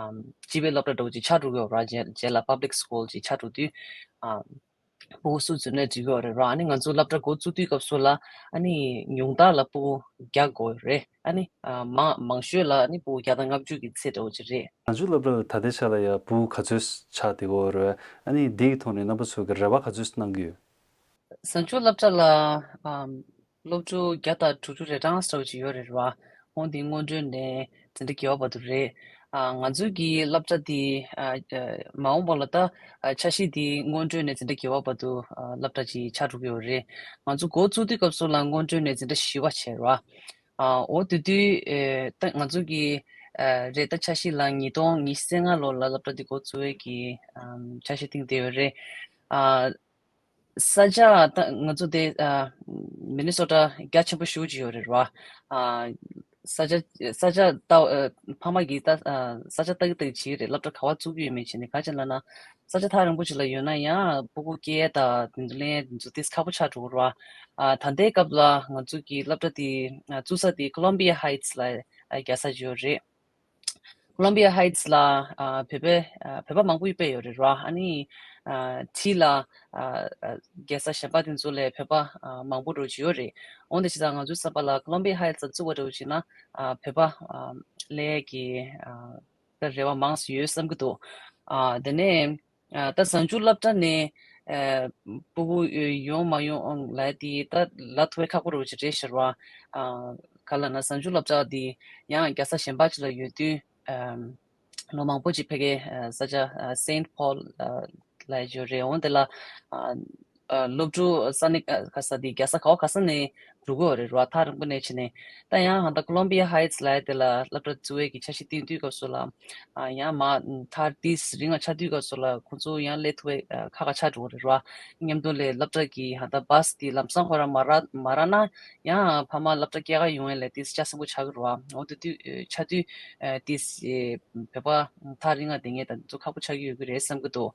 སྤྱི་པའི་སློབ་གྲྭ་འདྲ་བོ་ཅིག་ཆགས་འགྲོ་གི་ཡོད་ར། རྗེས་རྗེས་ལ་པབ་ལིག་སི་ཀུལ་ཅིག་ཆགས་འགྲོ་དུས་ཨ། ཕྲུ་གུ་སུ་འཛུལ་ན་འགྲིག་གི་རེད་ར། ཨ་ནི་ང་ཚོ་སློབ་གྲྭ་འགོ་བཙུགས་དུས་སྐབས་སུ་ལ་ཨ་ནི་ཉུང་མཐའ་ལ་ཕྲུ་གུ་བརྒྱ་དགོས་རེད། ཨ་ནི་ཨ་མང་མང་ཤོས་ལ་ཨ་ནི་ཕྲུ་གུ་བརྒྱ་དང་ལྔ་བཅུ་གི་ཚད་འདྲ་བོ་ཅིག་རེད། བཟང་སྤྱོད་སློབ་གྲྭ་ལ་ད་ལྟའི་ཆ་ལ་ཡ་ཕྲུ་གུ་ག་ཚོད་ཆགས་བསྡད་ཀྱི་ཡོད་རེད། ཨ་ནི་འདི་གི་ཐོག་ནས་རྣམ་པ་ཚོས་ཀྱི་རེ་བ་ག་ཚོད་གནང་གི་ཡོད། བཟང་སྤྱོད་སློབ་གྲྭ་ལ་ཨམ་སློབ་ཕྲུག་བརྒྱ་དང་དྲུག་ཅུ་རེ་གྲངས་འདྲ་བོ་ཅིག་ཡོད་རེད་ར། འོ་འདི་སྔོན་འགྲོ་ནས་འཛིན་གྲྭ་བརྒྱད་པ་བར་དུ་རེད། ཨ་ང་ཚོའི་གི་སློབ་གྲྭ་འདི་ཨ་ཨ་མ་འོངས་པ་ལ་ད་ཨ་འཆར་གཞི་འདི་སྔོན་འགྲོ་ནས་འཛིན་གྲྭ་བརྒྱད་པ་བར་དུ་ཨ་སློབ་གྲྭ་ཅིག་ཆགས་འགྲོ་གི་ཡོད་རེད། ང་ཚོ་འགོ་བཙུགས་དུས་སྐབས་སུ་ལ་སྔོན་འགྲོ་ནས་འཛིན་གྲྭ་བཞི་པ་བྱས་ར། ཨ་འོ་དེ་དུས་ཨེ་ད་ང་ཚོ་གི་ཨ་རེད། ད་འཆར་གཞི་ལ་ཉིས་སྟོང་ཉི་ཤུ་རྩ་ལྔ་ལོ་ལ་སློབ་གྲྭ་འདི་འགོ་བཙུགས་ཡས་ཀྱི་ཨམ་འཆར་གཞི་བཏིང་བསྡད་ཡོད་རེད། ཨ། ས་ཆ་ད་ང་ཚོ་དེ་ཨ་མི་ནི་སོ་ཊ་རྒྱ་ཆེན་པོ་ཞེ་པོ་ཅིག་ཡོད་རེད་ར། ཨ་ས་ཆ་ས་ཆ་ལྟ་ཨ་ཕ་མ་གིས་ད་ཨ་ས་ཆ་ལྟ་གི་ལྟ་གི་བྱེད་ཀྱི་རེད། སློབ་གྲྭ་ག་པར་བཙུགས་ཀྱི་ཡོད་མེད་བྱས་ནས། ག་རེ་བྱས་ལབ་ན་ས་ཆ་ཐག་རིང་པོ་ཅིག་ལ་ཡོད་ན་ཡང་ཕྲུ་གུ་སྐྱེལ་ཡས་དང་དེ་ཚོ་ལེན་ཡས་དེ་ཚོ་ཏོག་ཙམ་ཁག་པོ་ཆགས་འགྲོ་གི་རེད་ར། ཨ་ད་ལྟའི་སྐབས་ལ་ང་ཚོ་གི་སློབ་གྲྭ་དེ་ཨ་བཙུགས་ས་དེ་ཀོ་ལོམ་བི་ཡ་ཧའི་ཊི་སི་ལ་ཨ་རྒྱག་ས་ཅིག་ཡོད་རེད། ཀོ་ལོམ་བི་ཡ་ཧའི་ཊི་སི་ལ་ཨ་བོད་པའི་ཨ་བོད་པ་མང་པོ་ཡོད་པ་ཡོད་རེད་ར། ཨ་ནི་ཨ་ཕྱི་ལ་ཨ་ཨ་རྒྱལ་ས་གཞན་པ་དེ་ཚོ་ལས་བོད་པ་ཨ་མང་པོ་འདྲ་བོ་ཅིག་ཡོད་རེད། འོན་ཏེ་བྱས་ཙང་ང་ཚོའི་བསམ་པ་ལ་ཀོ་ལོམ་བི་ཡ་ཧའི་ཊི་སི་ལ་བཙུགས་པ་འདྲ་བོ་ཅིག་ན་ཨ་བོད་པ་ཨ་སླེབས་ཀྱི་ཨ་རེ་བ་མང་ཙམ་ཡོད་བསམ་གྱི་འདུག་ཨ་དེ་ནས་ཨ་ད་བཟང་སྤྱོད་སློབ་གྲྭ་ནས་ཨ་ཕྲུ་གུ་ཡོང་མ་ཡོང་ལབ་ཡས་དེ་ད་ལབ་ཐུབ་པ་ཁག་པོ་འདྲ་བོ་ཅིག་རེད་ཤག་ར། ཨ་ག་ལབ་ན་བཟང་སྤྱོད་སློབ་གྲྭ་དེ་ཡང་རྒྱལ་ས་གཞན་པ་ཅིག་ལ་ཡོད་དུས་ཨམ་ལོ་མང་པོ་ཅིག་ཕ་གིའི་ཨ་ས་ཆ་ཨ་སེན་ཕོལ་ཨ་ལ་ཡོད་རེད། འོ་དེ་ལ་ཨ་ཨ་སློབ་ཕྲུག་ས་གནས་ཨ་ག་ས་དེ་རྒྱལ་ས་ག་བ་ག་ས་ནས་འགྲོ་གི་ཡོད་རེད་ར། ཐག་རིང་པོ་ནས་བྱས་ནས། ད་ཡང་ཧ་ད་ཀོ་ལོམ་བི་ཡ་ཧའི་ཊི་སི་ལབ་ཡས་དེ་ལ་སློབ་གྲྭ་བཙུགས་ཡས་ཀྱི་འཆར་གཞི་བཏིང་དུས་སྐབས་སུ་ལ་ཨ་ཡང་མ་མཐར་ཏོག་ཙམ་རིང་ང་ཆགས་དུས་སྐབས་སུ་ལ་ཁོང་ཚོ་ཡང་སླེབས་ཐུབ་པའི་ཨ་ཁག་ཁག་ཆགས་འགྲོ་གི་རེད་ར། མཉམ་དུ་ལས་སློབ་གྲྭ་གི་ཧ་ད་བྷ་སི་དེ་ལམ་སང་ཁོ་རང་མ་རག་མ་རག་ན་ཡང་ཕ་མ་སློབ་གྲྭ་སྐྱེལ་ག་ཡོང་ཡས་ལས་ཏོག་ཙམ་ལྕགས་སྲིན་པོ་ཆགས་ཀྱི་རེད་བ། འོ་དེ་དུས་ཨ་ཆགས་དུས་ཨ་ཏོག་ཙམ་བོད་པ་ཐག་རིང་ང་བསྡད་མཁན་དང་དེ་ཚོ་ཁག་པོ་ཆགས་ཀྱི་ཡོད་ཀྱི་རེད་བསམ་གྱི་འདུག་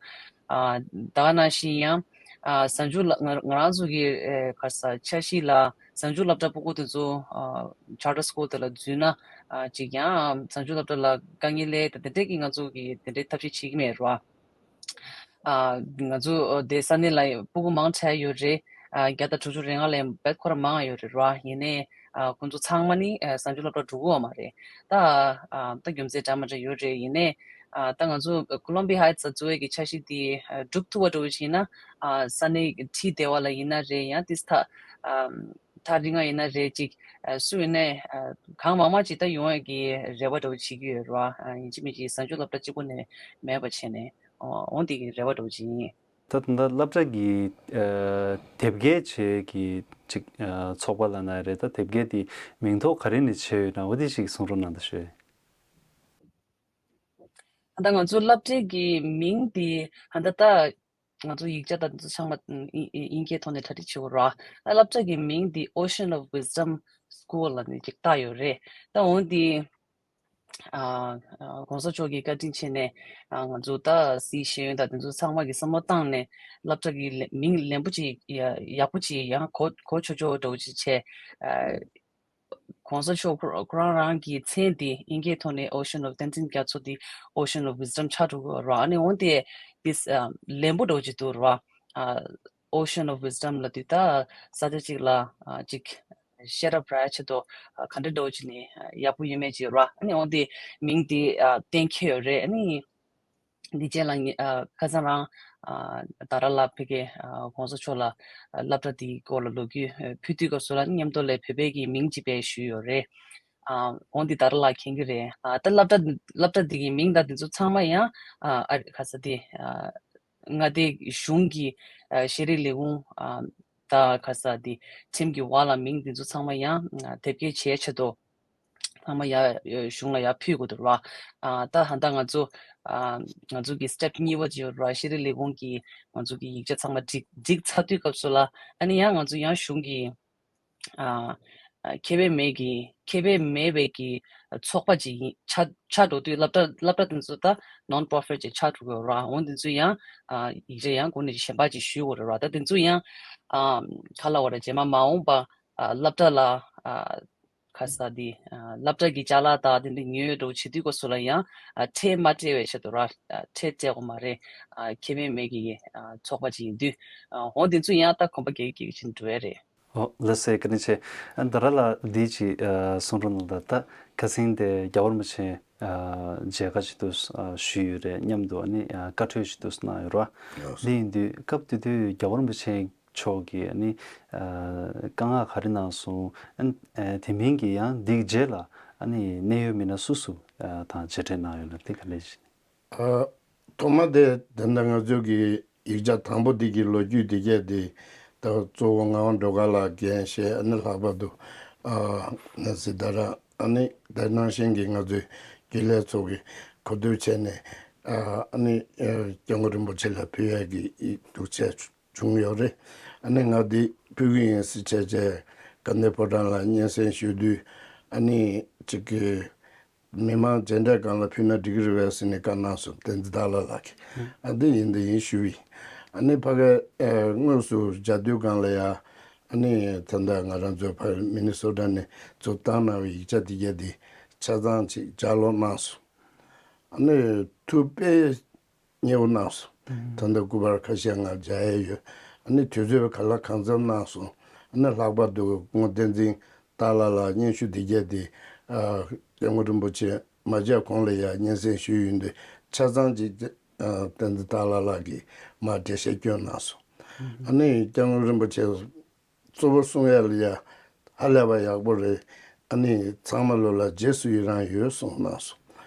ཨ་ད་ག་ནང་བཞིན་ཡང་ཨ་བཟང་སྤྱོད་ལ་ང་ང་རང་ཚོ་གི་ཨེ་ག་ས་འཆར་གཞི་ལ་བཟང་སྤྱོད་སློབ་གྲྭ་ཕྲུ་གུ་དེ་ཚོ་ཨ་ཆར་ཊར་སི་ཀུལ་དེ་ལ་འཛུལ་ན་ཨ་ཅིག་ཡང་བཟང་སྤྱོད་སློབ་གྲྭ་ལ་དཀའ་ངལ་སླེབས་དང་དེ་འདྲས་ཀྱི་ང་ཚོ་གི་དེ་འདྲས་ཐབས་ཤེས་བྱེད་ཀྱི་མེད་རེད་བ། ཨ་ང་ཚོ་དེ་ས་གནས་ལ་ཕྲུ་གུ་མང་དྲགས་ཡོད་རེད། ཨ་བརྒྱ་དང་དྲུག་ཅུ་རེ་ལྔ་ལས་བེད་ཁོ་རང་མང་ཡོད་རེད་ར། ཡིན་ནའི་ ཨ་ཁོང་ཚོ་ཚང་མ་ནི་ཨ་གཟའ་མཇུག་སློབ་གྲྭ་འགྲོ་གི་ཡོད་མ་རེད། ད་ཨ་ད་རྒྱུ་མཚན་འདྲ་མི་འདྲ་ཡོད་རེད། ཡིན་ནའི་ཨ་ད་ང་ཚོ་Columbia Heights་ལ་འཛུལ་བའི་གི་འཆར་གཞི་དེ་ཨ་འགྲུབ་ཐུབ་པ་འདྲ་བོ་ཞིག་ཡིན་ན་ཨ་ས་གནས་ཁྲིད་བདེ་བ་ལ་ཡིན་ན་རེད། ཡང་ཏིས་ཐ་ཨ་ཐག་རིང་ང་ཡིན་ན་རེད། ཅིག་ཨ་སུ་ཡིན་ནའི་ཨ་གང་མང་མང་ཅིག་ད་ཡོང་ཡ་གི་རེ་བ་འདྲ་བོ་བྱེད་ཀྱི་ཡོད་རེད་བ། ཨ་ཡིན་གཅིག་མིན་གཅིག་གཟའ་མཇུག་སློབ་གྲྭ་གཅིག་པོ་ནས་མེད་པ་བྱས་ནས་འོ་འོ་འདི་གི་རེ་བ་འདྲ་བོ་ཅིག་ཡིན། ད་ད་ལྟ་སློབ་གྲྭ་གི་ཨ་དེབ་སྐྱེལ་བྱེད་ཀྱི་ཅིག་ཨ་ཚོགས་པ་ལབ་ན་རེད། ད་དེབ་སྐྱེལ་དེ་མིང་ཐོ་ག་རེ་ནས་བྱས་ཡོད་ན་འོ་དེ་ཞིག་གསུང་རོགས་གནང་དང་ཞུ། ད་ང་ཚོ་སློབ་གྲྭའི་གི་མིང་དེ་ད་ལྟ་ང་ཚོ་ཡིག་ཆ་དང་དེ་ཚོ་ཚང་མ་དབྱིན་དབྱིན་སྐད་ཐོག་ནས་གྲ་སྒྲིག་བྱེད་དགོས་ར། ད་སློབ་གྲྭ་གི་མིང་དེ་Ocean of Wisdom School་ལབ་ནས་ཅིག་བཏགས་ཡོད་རེད། ད་འོ་དེ་ཨ་ཨ་གོང་ས་མཆོག་གིས་བཀའ་དྲིན་ཆེ་ནས་ཨ་ང་ཚོ་ད་སྲིད་ཤེས་ཡོན་དང་དེ་ཚོ་ཚང་མ་གི་བསམ་བློ་བཏང་ནས་སློབ་གྲྭ་གི་ལེ་མིང་ལེན་པོ་ཅིག་ཡ་ཡག་པོ་ཅིག་ཡང་གོ་གོ་ཆོག་ཆོག་འདྲ་བོ་ཅིག་བྱས། ཨ་གོང་ས་མཆོག་ཁོ་ཁོ་རང་རང་གི་མཚན་དེ་དབྱིན་སྐད་ཐོག་ནས་Ocean of བསྟན་འཛིན་རྒྱ་མཚོ་དེ་Ocean of Wisdom་ཆགས་འགྲོ་གི་རེད་བ། ཨ་ནི་འོན་ཏེ་this ཨ་ལེན་པོ་འདྲ་བོ་ཅིག་འདུག་རེད་བ། ཨ་Ocean of Wisdom་ལབ་དུས་ད་ས་ཆ་གཅིག་ལ་ཨ་ཅིག་བཤད་གྲྭ་ཕྲ་ཆེད་དུ་ཨ་ག་འདྲ་འདྲ་བོ་ཅིག་ནས་ཨ་ཡག་པོ་ཡོད་མེད་ཅིག་ར། ཨ་ནི་འོན་ཏེ་མིང་དེ་ཨ་གཏན་འཁེལ་ཡོད་རེད། ཨ་ནི་འདི་རྗེས་ལ་ངས་ཨ་ཁ་སང་རང་ཨ་ད་ར་ལ་ཕ་གི་ཨ་གོང་ས་མཆོག་ལ་ཨ་སློབ་གྲྭ་དེའི་སྐོར་ལ་ལོ་རྒྱུས་ཨ་ཕུལ་དུས་སྐབས་སུ་ལ་མཉམ་དུ་ལས་བོད་པའི་གི་མིང་ཅིག་སྦས་ཞུས་ཡོད་རེད། ཨ་འོན་ཏེ་ད་ར་ལ་མཁྱེན་གྱི་རེད། ཨ་ད་སློབ་གྲྭ་སློབ་གྲྭ་འདི་གི་མིང་དང་འདི་ཚོ་ཚང་མ་ཡང་ཨ་ཨ་ཁ་ས་དེ་ཨ་མངའ་སྡེ་གཞུང་གི་ཨ་ཤེས་རིག་ལས་ཁུངས་ཨ་ད་ཁ་ས་དེ་ཁྲིམས་ཀྱི་འོག་ལ་མིང་འདི་ཚོ་ཚང་མ་ཡང་ཨ་དེབ་སྐྱེལ་བྱེད་ཆེད་དུ་ཚང་མ་ཡ་གཞུང་ལ་ཡར་ཕུལ་དགོས་འདུག་ར། ཨ་ད་ཧ་ད་ང་ཚོ་ཨ་ང་ཚོ་གི་སི་ཊེབ་གཉིས་པ་ཅིག་ཡོད་ར། ཤེས་རིག་ལས་ཁུངས་ཀྱིས་ང་ཚོ་གི་ཡིག་ཆ་ཚང་མ་སྒྲིག་སྒྲིག་ཚར་དུས་སྐབས་སུ་ལ་ཨ་ནི་ཡང་ང་ཚོ་ཡང་གཞུང་གི་ཨ་ཨ་ཁེ་ཕན་མེད་ཀྱི་ཁེ་ཕན་མེད་པའི་གི་ཚོགས་པ་ཅིག་ཡིན་ཆགས་ཆགས་འགྲོ་དུས་སློབ་གྲྭ་སློབ་གྲྭ་དེ་ཚོ་ད་ནོན་པོ་རོ་ཕི་ཊི་ཅིག་ཆགས་འགྲོ་གི་ཡོད་ར། འོ་དེ་ཚོ་ཡང་ཨ་ཡིག་ཆ་ཡང་གོང་ནས་གཞན་པ་ཅིག་ཞུ་དགོས་རེད་ར། ད་དེ་ཚོ་ཡང་ཨ་ག་ལབ་དགོས་རེད། རྗེས་མ་མ་འོངས་པ་ཨ་སློབ་གྲྭ་ལ་ཨ་ཁ་ས་དེ་ཨ་སློབ་གྲྭ་གི་ཅ་ལག་དང་དེ་འདྲ་ཉོས་འགྲོ་བྱེད་དུས་སྐབས་སུ་ལ་ཡང་ཨ་ཁྲལ་མ་སྤྲད་པའི་ཆེད་དུ་ར། ཨ་ཁྲལ་སྤྲད་དགོས་མ་རེད། ཨ་ཁེ་ཕན་མེད་ཀྱི་ཨ་ཚོགས་པ་ཅིག་ཡིན་དུས་ཨ་འོ་དེ་ཚོ་ཡང་ད་གོམ་པ་རྒྱག་རྒྱག་བཞིན་འགྲོ་ཡ་རེད། ཨོ་ལགས་སེ། བཀའ་དྲིན་ཆེ། ཨ་ད་ར་ལ་འདི་ཅིག་ཨ་གསུང་རོགས་གནང་དང་། ད་ཁ་སང་དེ་རྒྱལ་བ་རིན་པོ་ཆེ་ཨ་མཇལ་ཁ་ཅིག་ཏུ་ཨ་ཞུས་ཡོད་རེད། མཉམ་དུ་ཨ་ནི་ཨ་བཀའ་འཁྲོལ་ཅིག་ཏུ་གནང་ཡོད་རེད་བ། ལགས་སོ། འདི་ཡིན་དུས་སྐབས་དེ་དུས་རྒྱལ་བ་རིན་པོ་ཆེ་མཆོག་གིས་ཨ་ནི་ཨ་བཀའ་མངགས་ག་རེ་གནང་སོང་། ཨ་ནི་ཨ་དེ་མིན་གྱི་ཡང་འདིའི་རྗེས་ལ་ཨ་ནི་གནད་ཡོད་མི་སྣ་སུ་སུ་ཨ་དང་མཇལ་འཕྲད་གནང་ཡོད་ན་དེ་ག་ལེ་ཞིག་ཨ་ཐོག་མ་དེ་དེ་འདྲ་ང་ཚོ་གི་ཡིག་ཆ་དང་པོ་འདི་གི་ལོ་རྒྱུས་འདི་གས་དེ་ད་གཙོ་བོ་ངག་དབང་སྒྲོལ་དཀར་ལགས་འགན་བཞེས། ཨ་ནི་ལྷག་པར་དུ་ཨ་ནེ་སི་ད་ར་ཨ་ནི་དེ་ནང་བཞིན་གྱི་ང་ཚོའི་རྒྱུན་ལས་ཚོ་གི་གོ་བསྡུར་བྱས་ནས་ཨ་ཨ་ནི་ཨ་སྐྱབས་མགོན་རིན་པོ་ཆེ་ལ་ཕུལ་ཡས་ཀྱི་འདུག་བྱས་བྱུང་ཡོད་རེད། ཨ་ནི་ང་འདི་ཕུལ་གི་ཡིན་ཟེར་བྱས་བྱས་དགའ་ལྡན་ཕོ་བྲང་ལ་སྙན་སེང་ཞུ་དུས་ཨ་ནི་ཅིག་གི་མི་མང་མཇལ་འཕྲད་སྒང་ལ་ཕུལ་ན་འགྲིག་གི་རེད་པས་ཟེར་ནས་བཀའ་གནང་སོང་། བསྟན་འཛིན་སྟག་ལྷ་ལགས་ཀྱིས། ཨ་འདི་ཡིན་འདི་ཡིན་ཞུ་བས། ཨ་ནི་ཕ་གི་ཨ་དངོས་སུ་མཇལ་དུས་སྒང་ལ་ཡ་ཨ་ནི་ད་ལྟ་ང་རང་ཚོ་ཕ་མི་ནི་སོ་ཊ་ནས་ཚུར་བཏང་གནང་བའི་ཡིག་ཆ་འདི་གས་འདི་ཆ་ཚང་ཅིག་ལྗགས་ཀློག་གནང་སོང་། ཨ་ནི་ཐུགས་དཔེ་མཉེས་པོ་གནང་སོང་། ད་ལྟ་སྐུ་པར་ཁ་ཤས་ང་མཇལ་ཡས་ཡོད། ཨ་ནི་དུས་ཚོད་ག་ལ་གང་འཚམ་གནང་སོང་། ཨ་ནི་ལྷག་པར་དུ་སྐུ་ངོ་བསྟན་འཛིན་སྟག་ལྷ་ལགས་སྙན་ཞུ་འདི་གས་དེ་ཨ་སྐྱབས་མགོན་རིན་པོ་ཆེ་མ་མཇལ་གོང་ལ་ཡ་སྙན་སེང་ཞུས་ཡོད་དུས་ཆ་ཚང་ཅིག་ཨ་བསྟན་འཛིན་སྟག་ལྷ་ལགས་ཀྱིས་མར་འགྲེལ་བཤད་བསྐྱོན་གནང་སོང་། ཨ་ནི་སྐྱབས་མགོན་རིན་པོ་ཆེ་གཙོ་བོ་གསུང་ཡ་ལ་ཡ་ཧ་ལས་པ་ཡག་པོ་རེད། ཨ་ནི་ཚང་མ་ལོ་ལ་རྗེས་སུ་ཡི་རང་ཡོད་གསུངས་གནང་སོང་།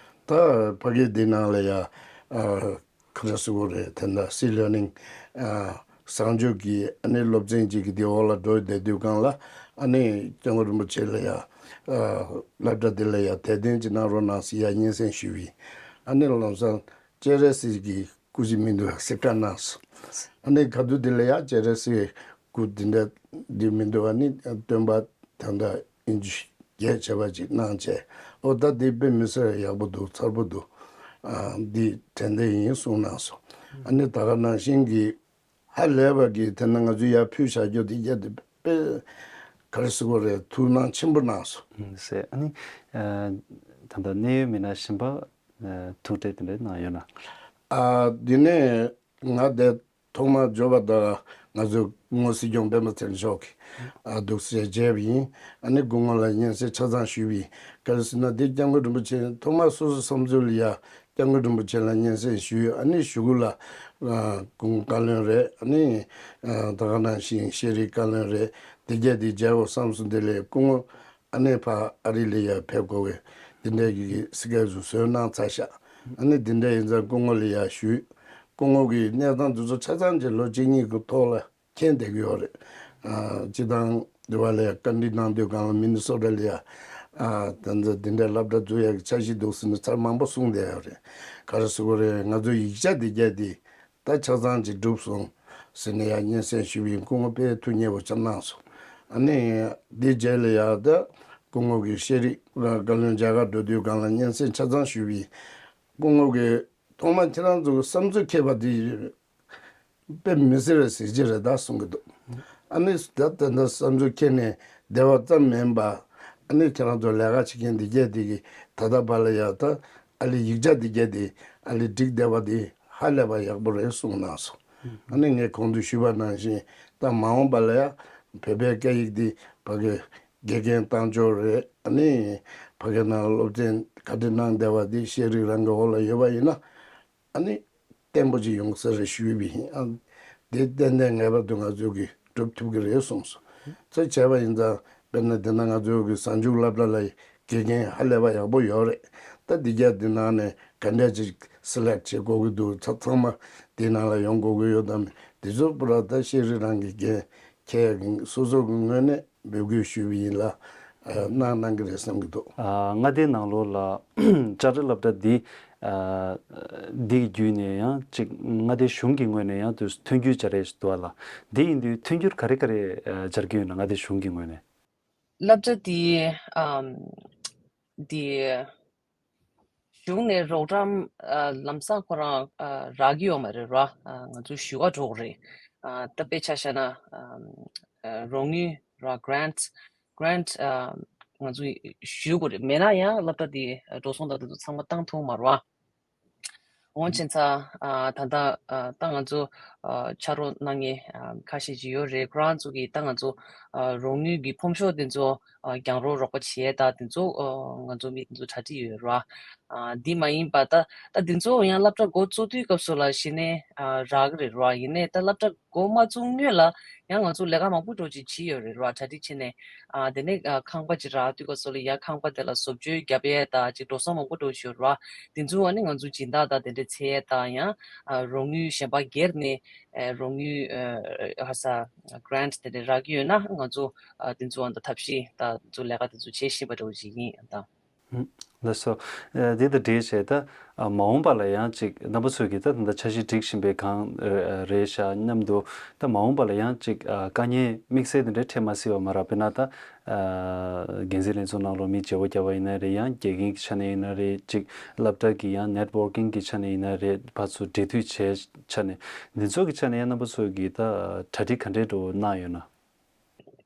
ད་ཕ་གི་འདི་ནང་ལ་ཡ་ཨ་ག་རེ་ཟེར་དགོས་རེད། དེ་འདྲ་སི་ལར་ནིང་ཨ་བཟང་སྤྱོད་ཀྱི་ཨ་ནི་སློབ་ཚན་གཅིག་གི་འདི་འོག་ལ་འགྲོ་བསྡད་དུས་སྒང་ལ་ཨ་ནི་སྐྱབས་མགོན་རིན་པོ་ཆེ་ལ་ཡ་ཨ་སློབ་གྲྭ་འདི་ལ་ཡ་དད་ལྡན་ཅིག་གནང་རོགས་གནང་ཟེར་ཡ་སྙན་སེང་ཞུས་པས། ཨ་ནི་ལམ་སང་སྤྱན་རས་གཟིགས་ཀྱི་སྐུ་ཅིག་མི་འདུག་ཟེར་བཀའ་གནང་སོང་། ཨ་ནི་ག་དུས་དེ་ལ་ཡ་སྤྱན་རས་གཟིགས་སྐུ་དེ་འདྲ་འདི་མི་འདུག་ཨ་ནི་སྟོན་པ་ད་ལྟ་ཨིན་ཇི་རྒྱས་བྱས་པ་ཅིག་གནང་བྱས། ཨོ་ད་འདི་དཔེ་མི་སྲིད་ཡག་པོ་འདུག་མཚར་པོ་འདུག་ཨ་འདི་དྲན་བདེ་ཡིན་གསུངས་གནང་སོང་། ཨ་ནི་ད་ག་ནང་བཞིན་གྱི་ཧ་ལས་པ་གི་དེ་ན་ང་ཚོས་ཡར་ཕུལ་བཞག་རྒྱུ་དེ་རྒྱ་དེ་དཔེ་ག་རེ་ཟེར་དགོས་རེད། ཐུགས་སྣང་ཆེན་པོ་གནང་སོང་། ཟེར། ཨ་ནི་ཨ་ད་ལྟ་གནད་ཡོད་མི་སྣ་གཞན་པ་ཨ་ཐུག་འཕྲད་དེ་འདྲ་གནང་ཡོད་ན། ཨ་འདི་ནས་ང་དེ་ཐོག་མར་འབྱོར་བ་དང་ ང་ཚོ་སྐུ་ངོ་སྲིད་སྐྱོང་སྤེན་པ་ཚེ་རིང་མཆོག་གིས་ཨ་འདུག་སེ་མཇལ་བ་ཡིན། ཨ་ནི་སྐུ་ངོ་ལ་སྙན་སེང་ཆ་ཚང་ཞུས་པ་ཡིན། ག་རེ་ཟེར་ན་འདི་སྐྱབས་མགོན་རིན་པོ་ཆེ་ཐོག་མར་སོ་སོའི་བསམ་ཚུལ་ལ་ཡ་སྐྱབས་མགོན་རིན་པོ་ཆེ་ལ་སྙན་སེང་ཞུས། ཨ་ནི་གཞུག་གུ་ལ་ཨ་སྐུ་ངོ་བཀའ་བློན་རེད། ཨ་ནི་ཨ་ད་ག་ནང་བཞིན་ཤེས་རིག་བཀའ་བློན་རེད། དེ་གྱད་དེ་མཇལ་དགོས་བསམ་སོང་། དེ་ལས་སྐུ་ངོ་ཨ་ནི་ཕར་ཨ་རི་ལ་ཡ་ཕེབས་དགོས་པའི་དེ་འདྲའི་གི་སི་ཀེ་ཇུ་བཟོས་གནང་ཚར་ཤག་ཨ་ནི་དེ་འདྲ་ཡིན་ཙང་སྐུ་ངོ་ལ་ཡ་ཞུས། སྐུ་ངོ་གིས་གནས་སྟངས་དེ་ཚོ་ཆ་ཚང་གི་ལོ་གཅིག་གཉིས་ཀྱི་ཐོག་ལ་མཁྱེན་བསྡད་ཀྱི་ཡོད་རེད། ཨ་སྤྱི་བཏང་དེ་བ་ལ་ཡ་བཀའ་འདྲི་གནང་དུས་སྒང་ལ་མི་ནི་སོ་ཊ་ལ་ཡ་ཨ་ད་ཚོ་དེ་འདྲའི་སློབ་གྲྭ་འཛུགས་ཡག་གི་འཆར་གཞི་འདུག་ཟེར་ནས་ཚར་མང་པོ་གསུངས་བསྡད་ཡོད་རེད། ག་རེ་ཟེར་དགོས་རེད། ང་ཚོ་ཡིག་ཆ་དེ་གྱད་དེ་ད་ཆ་ཚང་ཅིག་གྲུབ་སོང་ཟེར་ནས་ཡ་སྙན་སེང་ཞུས་པ་ཡིན། སྐུ་ངོ་དཔེ་ཐུགས་མཉེས་པོ་ཆགས་གནང་སོང་། ཨ་ནི་འདི་རྗེས་ལ་ཡ་ད་སྐུ་ངོ་གིས་ཤེས་རིག་བཀའ་བློན་མཇལ་ཁ་འགྲོ་དུས་སྒང་ལ་སྙན་སེང་ཆ་ཚང་ཞུས་པ་ཡིན། སྐུ་ངོ་གིས་ཐོག་མར་ཁྱེད་རང་ཚོ་གི་བསམ་ཚུལ་འཁྱེར་བ་དེ་དཔེ་མི་སྲིད་པའི་གཟི་བརྗིད་རེད་ད་གསུང་གི་འདུག་ཨ་ནི་ད་ད་ལྟ་བསམ་ཚུལ་འཁྱེར་ནས་བསྡད་པ་ཙམ་མིན་པ། ཨ་ནི་ཁྱེད་རང་ཚོ་ལས་ཀ་བྱེད་མཁན་འདི་གྱད་འདི་གི་ད་ལྟ་བར་ལ་ཡ་ད་ཨ་ལི་ཡིག་ཆ་འདི་གྱད་འདི་ཨ་ལི་འགྲིག་བསྡད་པ་འདི་ཧ་ལས་པ་ཡག་པོ་རེད་གསུངས་གནང་སོང་། ཨ་ནི་ངས་གོང་དུ་ཞུས་པ་ནང་བཞིན་ད་མ་འོངས་པ་ལ་ཡ་བོད་པའི་སྐད་ཡིག་འདི་ཕ་གི་དགེ་རྒན་བཏང་ཕྱོགས་རེད། ཨ་ནི་ཕ་གི་ནང་སློབ་ཚན་ག་འདྲ་གནང་བསྡད་པ་འདི་ཤེས་རིག་རང་གི་འོག་ལ་ཡོད་པ་ཡིན་ན། ཨ་ནི་བརྟན་པོ་ཅིག་ཡོང་ས་རེད་ཞུས་པ་ཡིན། ཨ་དེ་ཏན་ཏན་ངེས་པར་དུ་ང་ཚོ་གིས་སྒྲུབ་ཐུབ་ཀྱི་རེད་གསུངས་སོང་། ཚོ་བྱས་པ་ཡིན་ཙང་དཔེར་ན་དེ་ན་ང་ཚོ་གི་གཟའ་མཇུག་སློབ་གྲྭ་ལ་དགེ་རྒན་ཧ་ལས་པ་ཡག་པོ་ཡོད་རེད། ད་འདི་གྱད་འདི་ནང་ནས་ག་འདྲས་ཅིག་སི་ལེག་བྱེད་དགོས་ཀྱི་འདུག་ཚ་ཚང་མ་དེ་ནང་ལ་ཡོང་དགོས་ཀྱི་ཡོད་དམ། དེ་ཚོ་པུ་ར་ད་ཤེས་རིག་རང་གི་འགན་འཁྱེར་ཡག་གི་སོ་སོ་གི་ངོས་ནས་འབོད་སྐུལ་ཞུས་པ་ཡིན་ལ། གནང་གནང་གི་རེད་བསམ་གྱི་འདུག་ཨ་མངའ་སྡེའི་ནང་ལོགས་ལ་ཅར་ཊར་སློབ་གྲྭ་འདི་ཨ་འདི་གི་བརྒྱུད་ནས་ཡང་ཅིག་མངའ་སྡེའི་གཞུང་གི་ངོས་ནས་ཡང་དུ་མཐུན་འགྱུར་བྱ་རེས་ཞིག་འདུག་ལ། འདི་ཡིན་དུས་མཐུན་འགྱུར་ག་རེ་ག་རེ་ཨ་སྦྱར་གྱི་ཡོད་ན། མངའ་སྡེའི་གཞུང་གི་ངོས་ནས། སློབ་གྲྭ་འདི་ཨམ་འདི་གཞུང་ནས་རོགས་རམ་ཨ་ལམ་སང་ཁོ་རང་ཨ་རག་གི་ཡོད་མ་རེད་ར། ཨ་ང་ཚོ་ཞུ་ག་འགྲོ་གི་རེད། ཨ་ད་དཔེ་ཆ་བཞག་ན་ཨ་ཨ་རོགས་དངུལ་ར། གྷ་རན་ཊི་གྷ་རན་ཊི་ཨ་ང་ཚོ་ཞུ་དགོས་རེད། མེད་ན་ཡང་སློབ་གྲྭ་འདི་འགྲོ་སོང་དང་དེ་ཚོ་ཚང་མ་བཏང་ཐུབ་མ་རེད་བ། འོང་ཕྱིན་ཚ་ཨ་ད་ལྟ་ཨ་ད་ང་ཚོ་ཨ་ཕྱག་རོགས་གནང་མཁན་ཨ་ཁ་ཤས་ཅིག་ཡོད་རེད། ཁོ་རང་ཚོ་གིས་ད་ང་ཚོ་ཨ་རོགས་དངུལ་གྱི་ཕོམ་ཤོག་དེ་ཚོ་ཨ་རྒྱང་རོགས་རོགས་པ་བྱེད་ཡས་ད་དེ་ཚོ་ཨ་ང་ཚོ་མི་དེ་ཚོ་གྲ་སྒྲིག་ཡོད་ར། ཨ་འདི་མ་ཡིན་པ་ད་ད་དེ་ཚོ་ཡང་སློབ་གྲྭ་འགོ་བཙུགས་དུས་སྐབས་སུ་ལ་གཞི་ནས་ཨ་རག་གི་རེད་ར། ཡིན་ནའི་ད་སློབ་གྲྭ་འགོ་མ་བཙུགས་སྔོན་ལ་ཡང་ང་ཚོ་ལས་ཀ་མང་པོ་འགྲོ་ཅིག་བྱས་ཡོད་རེད་ར། གྲ་སྒྲིག་བྱས་ནས་ཨ་དེ་ནས་ཨ་ཁང་པ་ཅིག་རག་དུས་སྐབས་སུ་ལ་ཡ་ཁང་པ་དེ་ལ་བཟོ་བཅོས་རྒྱབ་ཡས་ད་ཅིག་འགྲོ་སོང་མང་པོ་འགྲོ་བཞིན་ཡོད་ར། དེ་ཚོ་ཨ་ནི་ང་ཚོ་སྦྱིན་བདག་དང་དེ་འདྲའི་འཚོལ་ཡས་དང་ཡང་ཨ་རོགས་དངུལ་གཞན་པ་སྒེར་ནས་ཨ་རོགས་དངུལ་ཨ་ཧ་ས་གྷ་རན་ཊི་དེ་འདྲ་རག་གི་ཡོད་ན་ང་ཚོ་ཨ་དེ་ཚོ་ཨ་ད་ཐབས་ཤེས་ད་ཚོ་ལས་ཀ་དེ་ཚོ་བྱེད་བཞིན་པ་འདྲ་བོ་ཞིག་ཡིན་ཨ་ད། ལགས་སོ། ཨ་འདི་དང་འབྲེལ་བྱས་ད་ཨ་མ་འོངས་པ་ལ་ཡང་ཅིག་རྣམ་པ་ཚོས་ཀྱིས་ད་ད་ལྟ་འཆར་གཞི་སྒྲིག་བཞིན་པའི་སྒང་རེད་ཤག་སྙམ་འདུག་ད་མ་འོངས་པ་ལ་ཡང་ཅིག་ཨ་དཀའ་ངལ་དམིགས་བསལ་དེ་འདྲ་འཕྲད་མ་སྲིད་པ་མ་རེད། དཔེར་ན་ད་ཨ་འགན་འཛིན་ལྷན་ཚོགས་ནང་ལོགས་མི་བརྗེ་པོ་བརྒྱབ་པ་ཡིན་ན་རེད། ཡང་དགེ་རྒན་གྱི་ཆ་ནས་ཡིན་ན་རེད། ཅིག་སློབ་གྲྭ་གི་ཡང་ནེཊ་ཝོར་ཀིང་གི་ཆ་ནས་ཡིན་ན་རེད། ཕར་ཚུར་འབྲེལ་མཐུད་བྱས་ཆ་ནས་འདི་ཚོ་གི་ཆ་ནས་ཡང་རྣམ་པ་ཚོས་ཀྱིས་ད་གྲ་སྒྲིག་ག་འདྲའི་འགྲོ་གནང་ཡོད་ན།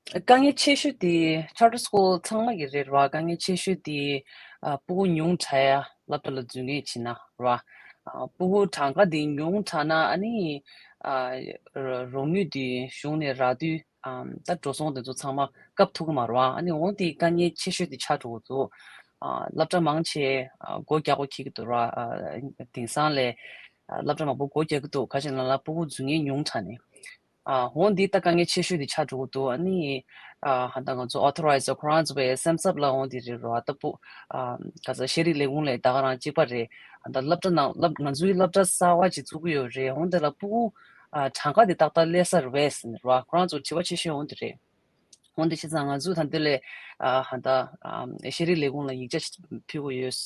དཀའ་ངལ་ཆེ་ཤོས་དེ་ཆར་ཊར་སི་ཀུལ་ཚང་མ་གི་རེད་ར། དཀའ་ངལ་ཆེ་ཤོས་དེ་ཨ་སྤུ་གུ་ཉུང་དྲགས་ཡ་སློབ་གྲྭ་ལ་འཛུལ་ངེས་བྱེད་ན་ར། ཨ་སྤུ་གུ་གྲངས་ཀ་དེ་ཉུང་དྲགས་ན་ཨ་ནི་ཨ་རོགས་དངུལ་དེ་གཞུང་ནས་རག་དུས་ཨ་ད་འགྲོ་སོང་དེ་ཚོ་ཚང་མ་བཀབ་ཐུབ་ཀྱི་མ་རེད་བ། ཨ་ནི་འོང་དེ་དཀའ་ངལ་ཆེ་ཤོས་དེ་ཆགས་འགྲོ་གི་འདུག་ཨ་སློབ་གྲྭ་མང་ཆེ་ཨ་སྒོ་རྒྱག་དགོས་འཁེལ་གྱི་འདུག་ར། ཨ་དེང་སང་ལས་ཨ་སློབ་གྲྭ་མང་པོ་སྒོ་རྒྱག་གི་འདུག་ག་ཅི་ལབ་ན་སྤུ་གུ་འཛུལ་ངེས་ཉུང་དྲགས་ནས། ཨ་འོང་འདི་ད་དཀའ་ངལ་ཆེ་ཤོས་དེ་ཆགས་འགྲོ་གི་འདུག་ཨ་ནི་ཨ་ཧ་ད་ང་ཚོ་ཨོ་ཐོ་རའི་ཛར་ཁོ་རང་ཚོ་བའི་སེམས་འཚབ་ལ་འོང་དེ་རེད་རོ། ཨ་ད་སྤུ་ཨ་ག་ས་ཤེས་རིག་ལས་ཁུངས་ལས་ད་ག་རང་གཅིག་པ་རེད། ཨ་ད་སློབ་གྲྭ་ནང་སློབ་ང་ཚོའི་སློབ་གྲྭ་གསར་བ་ཅིག་བཙུགས་ཀྱི་ཡོད་རེད། འོང་དེ་ལ་སྤུ་གུ་ཨ་གྲངས་ཀ་དེ་ཏག་ཏག་སླེབས་ས་རེད་བས་ཟེར་ནས་རོ། ཁོ་རང་ཚོ་དྲི་བ་ཆེ་ཤོས་འོང་དེ་རེད། འོན་ཏེ་བྱས་ཙང་ང་ཚོས་ད་འདི་ལས་ཨ་ཧ་ད་ཨ་ཤེས་རིག་ལས་ཁུངས་ལ་ཡིག་ཆ་ཕུལ་དགོས་ཡོད་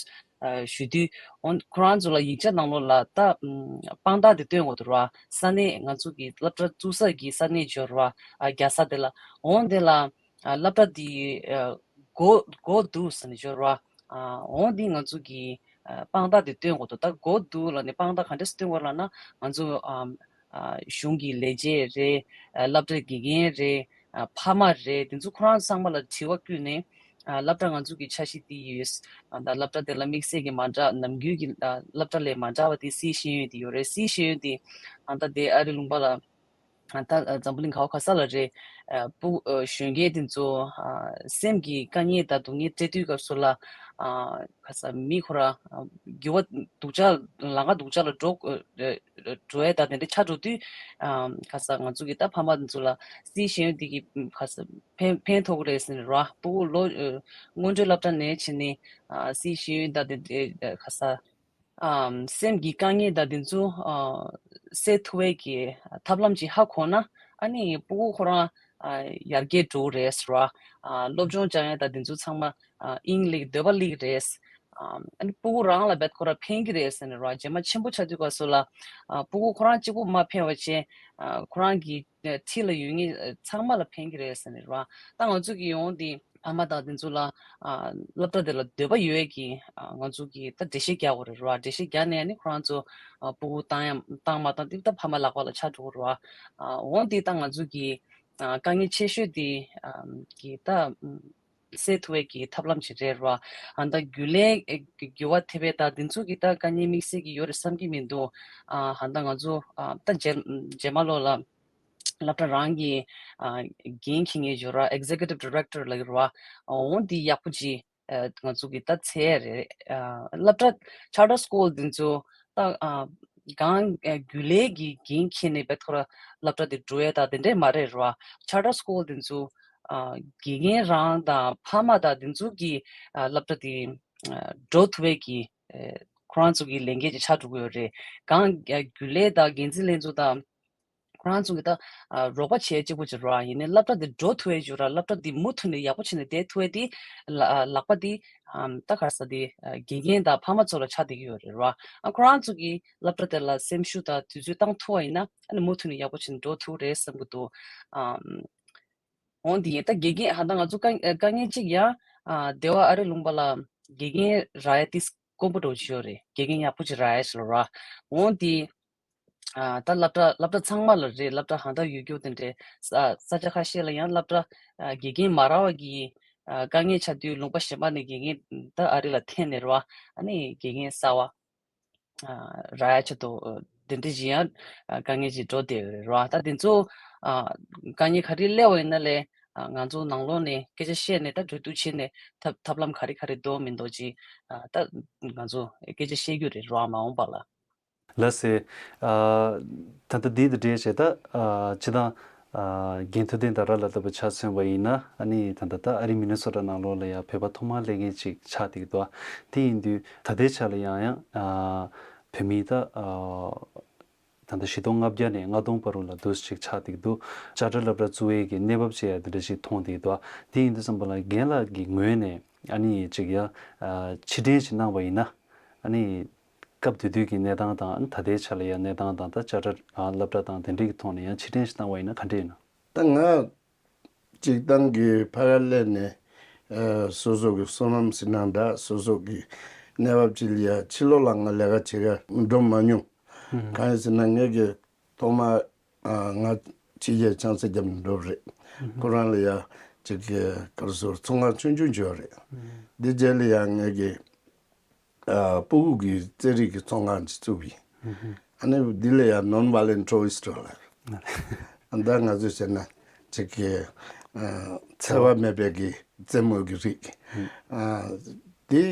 ཨ་ཞུ་དུས། འོན་ཁོ་རང་ཚོ་ལ་ཡིག་ཆ་ནང་ལོགས་ལ་ད་ཨམ་དཔང་རྟགས་དེ་སྟོན་དགོས་འདུག་ར། ས་གནས་ང་ཚོ་གི་སློབ་གྲྭ་བཙུགས་ས་གི་ས་གནས་འབྱོར་བ་ཨ་རྒྱག་ས་དེ་ལ། འོན་དེ་ལ་ཨ་སློབ་གྲྭ་འདི་ཨ་དགོས་དགོས་འདུག་ཟེར་ནས་འབྱོར་བ། ཨ་འོན་འདི་ང་ཚོ་གི་ཨ་དཔང་རྟགས་དེ་སྟོན་དགོས་འདུག་ད་དགོས་འདུག་ལབ་ནས་དཔང་རྟགས་ག་འདྲས་སྟོན་དགོས་ལབ་ན། ང་ཚོ་ཨ་ཨ་གཞུང་གི་ལས་བྱེད་རེད། ཨ་སློབ་གྲྭའི་དགེ་རྒན་རེད། ཨ་ཕ་མ་རེད། དེ་ཚོ་ཁོ་རང་ཚང་མ་ལ་དྲི་བ་བསྐུལ་ནས། ཨ་སློབ་གྲྭ་ང་ཚོ་གི་འཆར་གཞི་འདི་ཡོད། ཨ་ད་སློབ་གྲྭ་དེ་ལ་དམིགས་བསལ་གྱི་མ་འདྲ་ནམ་རྒྱུན་གྱི་ཨ་སློབ་གྲྭ་ལས་མ་འདྲ་བ་དེ་སིའི་ཤེས་ཡོན་དེ་ཡོད་རེད། སིའི་ཤེས་ཡོན་དེ་ཨ་ད་དེ་ཨ་རི་ལུང་པ་ལ་ ད་འཛམ་བུ་གླིང་ག་བ་ག་ས་ལ་རེད། ཨ་སྤུ་གུ་ཨ་གཞོན་སྐྱེས་དེ་ཚོ་ཨ་སེམས་ཀྱི་དཀའ་ངལ་དང་སྡུག་བསྔལ་འཕྲད་དུས་སྐབས་སུ་ལ་ཨ་ག་ས་མི་ཁོ་རང་ཨ་འགྱུར་བ་སྡུག་ཅག་ལམ་ཁ་སྡུག་ཅག་ལ་འགྲོ་ཨ་འགྲོ་ཡས་དང་དེ་འདྲ་ཆགས་འགྲོ་དུས་ཨ་ག་ས་ང་ཚོ་གི་ད་ཕ་མ་དེ་ཚོ་ལ་སྲིད་ཤེས་ཡོན་དེ་གི་ག་ས་ཕན་ཕན་ཐོགས་ཀྱི་རེད་ཟེར་ནས་ར། སྤུ་གུ་ལོ་ཨ་སྔོན་འགྲོའི་སློབ་གྲྭ་ནས་བྱས་ནས་ཨ་སྲིད་ཤེས་ཡོན་དང་དེ་འདྲའི་ག་ས་ཨམ་སེམས་ཀྱི་དཀའ་ངལ་དང་དེ་ཚོ་ཨ་སེལ་ཐུབ་པའི་གི་ཐབས་ལམ་ཅིག་ཧ་གོ་ན་ཨ་ནི་སྤུ་གུ་ཁོ་རང་ཨ་ཡར་རྒྱས་འགྲོ་གི་རེད་ཟེར་བ། ཨ་སློབ་སྦྱོང་སྦྱང་ཡ་དང་དེ་ཚོ་ཚང་མ་ཨ་དབྱིངས་སླེབས་འདོད་པ་སླེབས་ཀྱི་རེད། ཨམ་ཨ་ནི་སྤུ་གུ་རང་ལ་རྦད་ཁོ་རང་ཕན་གྱི་རེད་ཟེར་ནས་ར། རྗེས་མ་ཆེན་པོ་ཆགས་དུས་སྐབས་སུ་ལ་ཨ་སྤུ་གུ་ཁོ་རང་གཅིག་པུ་མ་ཕན་པ་བྱས་ཨ་ཁོ་རང་གི་འཁྲིས་ལ་ཡོད་མཁན་ཚང་མ་ལ་ཕན་གྱི་རེད་ཟེར་ནས་ར། ད་ང་ཚོ་གི་ཡོང་དེ། ཕ་མ་དང་དེ་ཚོ་ལ་ཨ་སློབ་གྲྭ་དེ་ལ་འདོད་པ་ཡོད་ཀྱི་ཨ་ང་ཚོ་གིས་ད་འགྲེལ་བཤད་རྒྱག་དགོས་རེད་ར། འགྲེལ་བཤད་རྒྱག་ནས་ནི་ཁོ་རང་ཚོ་ཨ་སྤུ་གུ་བཏང་ཡ་བཏང་མ་བཏང་དེ་ད་ཕ་མ་ལག་པ་ལ་ཆགས་འགྲོ་གི་རེད་བ། ཨ་འོན་ཏེ་ད་ང་ཚོ་གི་ཨ་དཀའ་ངལ་ཆེ་ཤོས་དེ་ཨ་གི་ད་སེལ་ཐུབ་པའི་གི་ཐབས་ལམ་ཞིག་རེད་ར། ཨ་ད་རྒྱུན་ལས་ཨེ་འགྱུར་བ་ཐེབས་པའི་ད་དེ་ཚོ་གི་ད་དཀའ་ངལ་དམིགས་བསལ་གྱི་ཡོད་རེད་བསམ་གྱི་མི་འདུག་ཨ་ད་ང་ཚོ་ཨ་ད་རྗེས་རྗེས་མ་ལོ་ལ། སློབ་གྲྭ་རང་གི་ཨ་འགན་འཁྱེར་མཁན་ཡོད་ར། Executive Director ལབ་ཀྱི་རེད་བ། འོ་འདི་ཡག་པོ་ཅིག་ཨ་ང་ཚོ་གི་ད་འཚོལ་ཡ་རེད། ཨ་སློབ་གྲྭ་Charter School འདི་ཚོ་ད་ཨ་གང་ཨ་རྒྱུན་ལས་ཀྱི་འགན་འཁྱེར་ནས་བེད་ཁོ་ར་སློབ་གྲྭ་དེ་འགྲོ་ཡ་ད་དེ་འདྲས་མ་རེད་ར། Charter School འདི་ཚོ་ཨ་དགེ་རྒན་རང་དང་ཕ་མ་དང་འདི་ཚོ་གི་ཨ་སློབ་གྲྭ་དེ་ཨ་འགྲོ་ཐུབ་པའི་གི་ཨ་ཁོ་རང་ཚོ་གི་ལས་འགན་ཅིག་ཆགས་འགྲོ་གི་ཡོད་རེད། གང་ཨ་རྒྱུན་ལས་དང་འགན་འཛིན་ལྷན་ཚོགས་དང་། ཁོ་རང་ཚོ་གི་ད་ཨ་རོགས་པ་བྱེད་གཅིག་པོ་ཅིག་རོགས་ཡིན་ནའི་སློབ་གྲྭ་འདི་འགྲོ་ཐུབ་ཡས་ཅིག་ར། སློབ་གྲྭ་འདི་མུ་མཐུད་ནས་ཡག་པོ་བྱས་ནས་བསྡད་ཐུབ་ཡས་དེ་ལ་ལག་པ་འདི་ཨམ་ད་ག་རེ་ཟེར་དེ་ཨ་དགེ་རྒན་དང་ཕ་མ་ཚོ་ལ་ཆགས་བསྡད་ཀྱི་ཡོད་རེད་ར། ཨ་ཁོ་རང་ཚོ་གི་སློབ་གྲྭ་དེ་ལ་སེམས་ཤུགས་དང་དུས་ཚོད་བཏང་ཐུབ་པ་ཡིན་ན་ཨ་ནི་མུ་མཐུད་ནས་ཡག་པོ་བྱས་ནས་འགྲོ་ཐུབ་རེད་བསམ་གྱི་འདུག་ཨམ་འོན་ཏེ་ད་དགེ་རྒན་ཨ་ད་ང་ཚོ་དཀའ་དཀའ་ངལ་གཅིག་ཡང་ཨ་སྡེ་བ་ཨ་རི་ལུང་པ་ལ་དགེ་རྒན་རག་ཡས་ཏིས་དཀོན་པོ་འདྲ་བོ་ཅིག་ཡོད་རེད། དགེ་རྒན་ཡག་པོ་ཅིག་རག་ཡས་ཞིག་ལ་ར། འོན་ཏེ། ཨ་ད་སློབ་གྲྭ་སློབ་གྲྭ་ཚང་མ་ལ་རེད། སློབ་གྲྭ་ཧང་ད་ཡོད་རྒྱུ་དེ་འདྲའི་ས་ས་ཆ་ཁ་ཤས་ལ་ཡང་སློབ་གྲྭ་ཨ་དགེ་རྒན་མ་རག་པ་གི་ཨ་དཀའ་ངལ་ཆགས་དུས་ལུང་པ་གཞན་པ་ནས་དགེ་རྒན་ད་ཨ་རི་ལ་འཐེན་ནས་རེད་བ། ཨ་ནི་དགེ་རྒན་གསར་བ་ཨ་རག་ཡ་ཆེད་དུ་དེ་འདྲ་ཞིག་ཡང་ཨ་དཀའ་ངལ་ཅིག་འགྲོ་བསྡད་ཡོད་རེད་རེད་བ། ད་དེ་ཚོ་ཨ་དཀའ་ངལ་ག་རེ་སླེབས་པ་ཡིན་ན་ལས་ཨ་ང་ཚོ་ནང་ལོགས་ནས་སྐད་ཆ་བཤད་ནས་ད་གྲོས་བསྡུར་བྱས་ནས་ཐབས་ཐབས་ལམ་ག་རེ་ག་རེ་འདུག་མི་འདུག་ཅིག་ཨ་ད་ང་ཚོ་སྐད་ཆ་བཤད་རྒྱུ་རེད་རེད་བ་མ་འོངས་པ་ལ། ལགས་སེ། ཨ་ད་ལྟ་འདི་དང་འབྲེལ་བྱས་ད་ཨ་སྤྱི་བཏང་ཨ་རྒན་ཐུབ་བསྟན་དར་ལགས་ལྟ་བུ་ཆ་མཚོན་པ་ཡིན་ན་ཨ་ནི་ད་ལྟ་ད་ཨ་རི་མི་ནི་སོ་ཊ་ནང་ལོགས་ལ་ཡང་བོད་པ་ཐོག་མར་སླེབས་མཁན་ཅིག་ཆགས་བསྡད་ཀྱི་འདུག་དེ་ཡིན་དུས་ད་ལྟའི་ཆ་ལ་ཡང་ཡང་ཨ་བོད་མི་ད་ཨ་ད་ལྟ་བཞི་སྟོང་ལྔ་བརྒྱ་ནས་ལྔ་སྟོང་བར་དུ་ལ་འདུག་ཅིག་ཆགས་བསྡད་ཀྱི་འདུག Charter སློབ་གྲྭ་བཙུགས་ཡས་ཀྱི་གནས་བབ་བཅས་ཡང་དེ་འདྲ་ཞིག་མཐོང་བསྡད་ཀྱི་འདུག་དེ་ཡིན་དུས་ཙམ་པ་ལ་རྒན་ལགས་ཀྱི་ངོས་ནས་ཨ་ནི་ཅིག་ཡང་ཨ་ཕྱིར་དྲན་ཞིག་གནང་བ་ཡིན་ན་ཨ་ནི། སྐབས་དེ་དུས་ཀྱི་གནས་སྟངས་དང་ད་ལྟའི་ཆ་ལ་ཡང་གནས་སྟངས་དང་ད་བཅའ་ཁྲ་སློབ་གྲྭ་དང་དེ་འདྲའི་གི་ཐོག་ནས་ཡང་ཕྱིར་དྲན་ཞིག་བཏང་བ་ཡིན་ན་ག་འདྲ་ཡིན་ན། ད་ང་སྤྱིར་བཏང་གི་ཕ་ག་སླེབས་ནས་ཨ་སོ་སོ་གི་བསོད་ནམས་ཟེར་ན་འདྲ་སོ་སོ་གི་གནས་བབ་ཅིག་ལ་ཡ་ཕྱི་ལོགས་ལ་ང་ལས་ཀ་བྱེད་ག་འགྲོ་མ་མྱོང་། གང་ཡིན་ཟེར་ན་ངེད་ཀྱི་ཐོག་མ་ཨ་ང་ཕྱི་རྒྱལ་ཆང་ས་བརྒྱབ་ནས་འགྲོ་བ་རེད། ཁོ་རང་ལ་ཡ་ཅིག་གི་ག་རེ་ཟེར་ཚོང་ཁང་ཆུང་ཆུང་ཅིག་ཡོད་རེད། འདི་རྗེས་ལ་ཡ་ངེད་ཀྱི་ཨ་སྤུ་གུ་གི་རྩེད་རིགས་ཀྱི་ཚོང་ཁང་ཅིག་བཙུགས་པ་ཡིན། ཨ་ནི་འདི་ལ་ཡང་Non-Violent Tourist ལབ། ཨ་ད་ང་ཚོས་བྱས་ན་ཅིག་གི་ཨ་འཚེ་བ་མེད་པའི་གི་རྩེད་མོ་གི་རིགས། ཨ་དེ་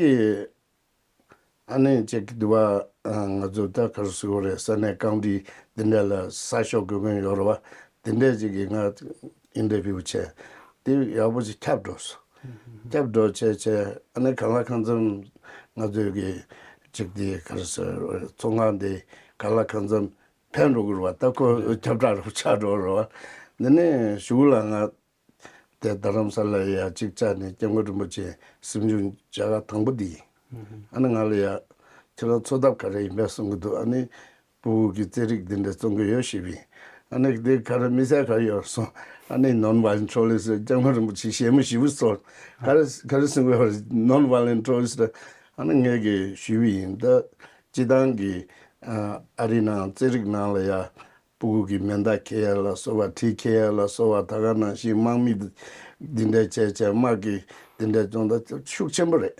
ཨ་ནི་ཅིག་གི་འདི་བ་ཨ་ང་ཚོ་ད་ག་རེ་ཟེར་དགོས་རེད། ས་གནས་ཀའུན་ཊི་འདི་འདྲ་ལ་གསར་ཤོག་དགོས་མཁན་ཡོད་རེད་བ། དེ་འདྲས་ཅིག་གིས་ང་ཨིན་ཊར་བིའུ་བྱས། དེ་ཡག་པོ་ཅིག་ཁྱབ་འགྲོ་སོང་། ཁྱབ་འགྲོ་བྱས་བྱས་ཨ་ནི་གང་ལ་གང་འཚམ་ང་ཚོའི་གི་ཅིག་དེ་ག་རེ་ཟེར་ཚོང་ཁང་དེ་གང་ལ་གང་འཚམ་ཕན་འགྲོ་གི་རེད་བ། ད་ཁོ་ཁྱབ་བསྒྲགས་རུ་ཆགས་འགྲོ་རེད་བ། འདི་ནས་གཞུག་ལ་ང་དེ་རྡ་རམ་ས་ལ་ཡ་གཅིག་བཅར་ནས་སྐྱབས་མགོན་རིན་པོ་ཆེ་གཟིམ་ཆུང་མཇལ་ཁ་དང་པོ་འདི་ཡིན། ཨ་ནི་ང་ལ་ཡ་ཁྱེད་རང་འཚོ་ཐབས་ག་རེ་ཡིན་པས་གསུང་གི་འདུག་ཨ་ནི་སྤུ་གུ་གི་རྩེད་རིགས་འདི་འདྲ་བཙོང་གི་ཡོད་ཞུས་པས། ཨ་ནི་འདི་ག་རེ་དམིགས་བསལ་ག་རེ་ཡོད་གསུངས། ཨ་ནི་Non-Violent Tourist སྐྱབས་མགོན་རིན་པོ་ཆེ་ཞལ་མོ་ཞེ་པོ་གསོལ། ག་རེ་ག་རེ་གསུང་གི་ཡོད་རེད། Non-Violent Tourist ཨ་ནི་ངས་གི་ཞུས་པ་ཡིན། ད་སྤྱི་བཏང་གི་ཨ་ཨ་རི་ནང་རྩེད་རིགས་ནང་ལ་ཡ་སྤུ་གུ་གི་མེ་མདའ་འཁྱེར་ཡ་ལ་སོགས་པ་གྲི་འཁྱེར་ཡ་ལ་སོགས་པ་ད་ག་ནང་བཞིན་དམག་མི་འདི་འདྲ་བྱས་བྱས་དམག་གི་འདི་འདྲ་སྦྱོང་བརྡར་ཤུགས་ཆེན་པོ་རེད།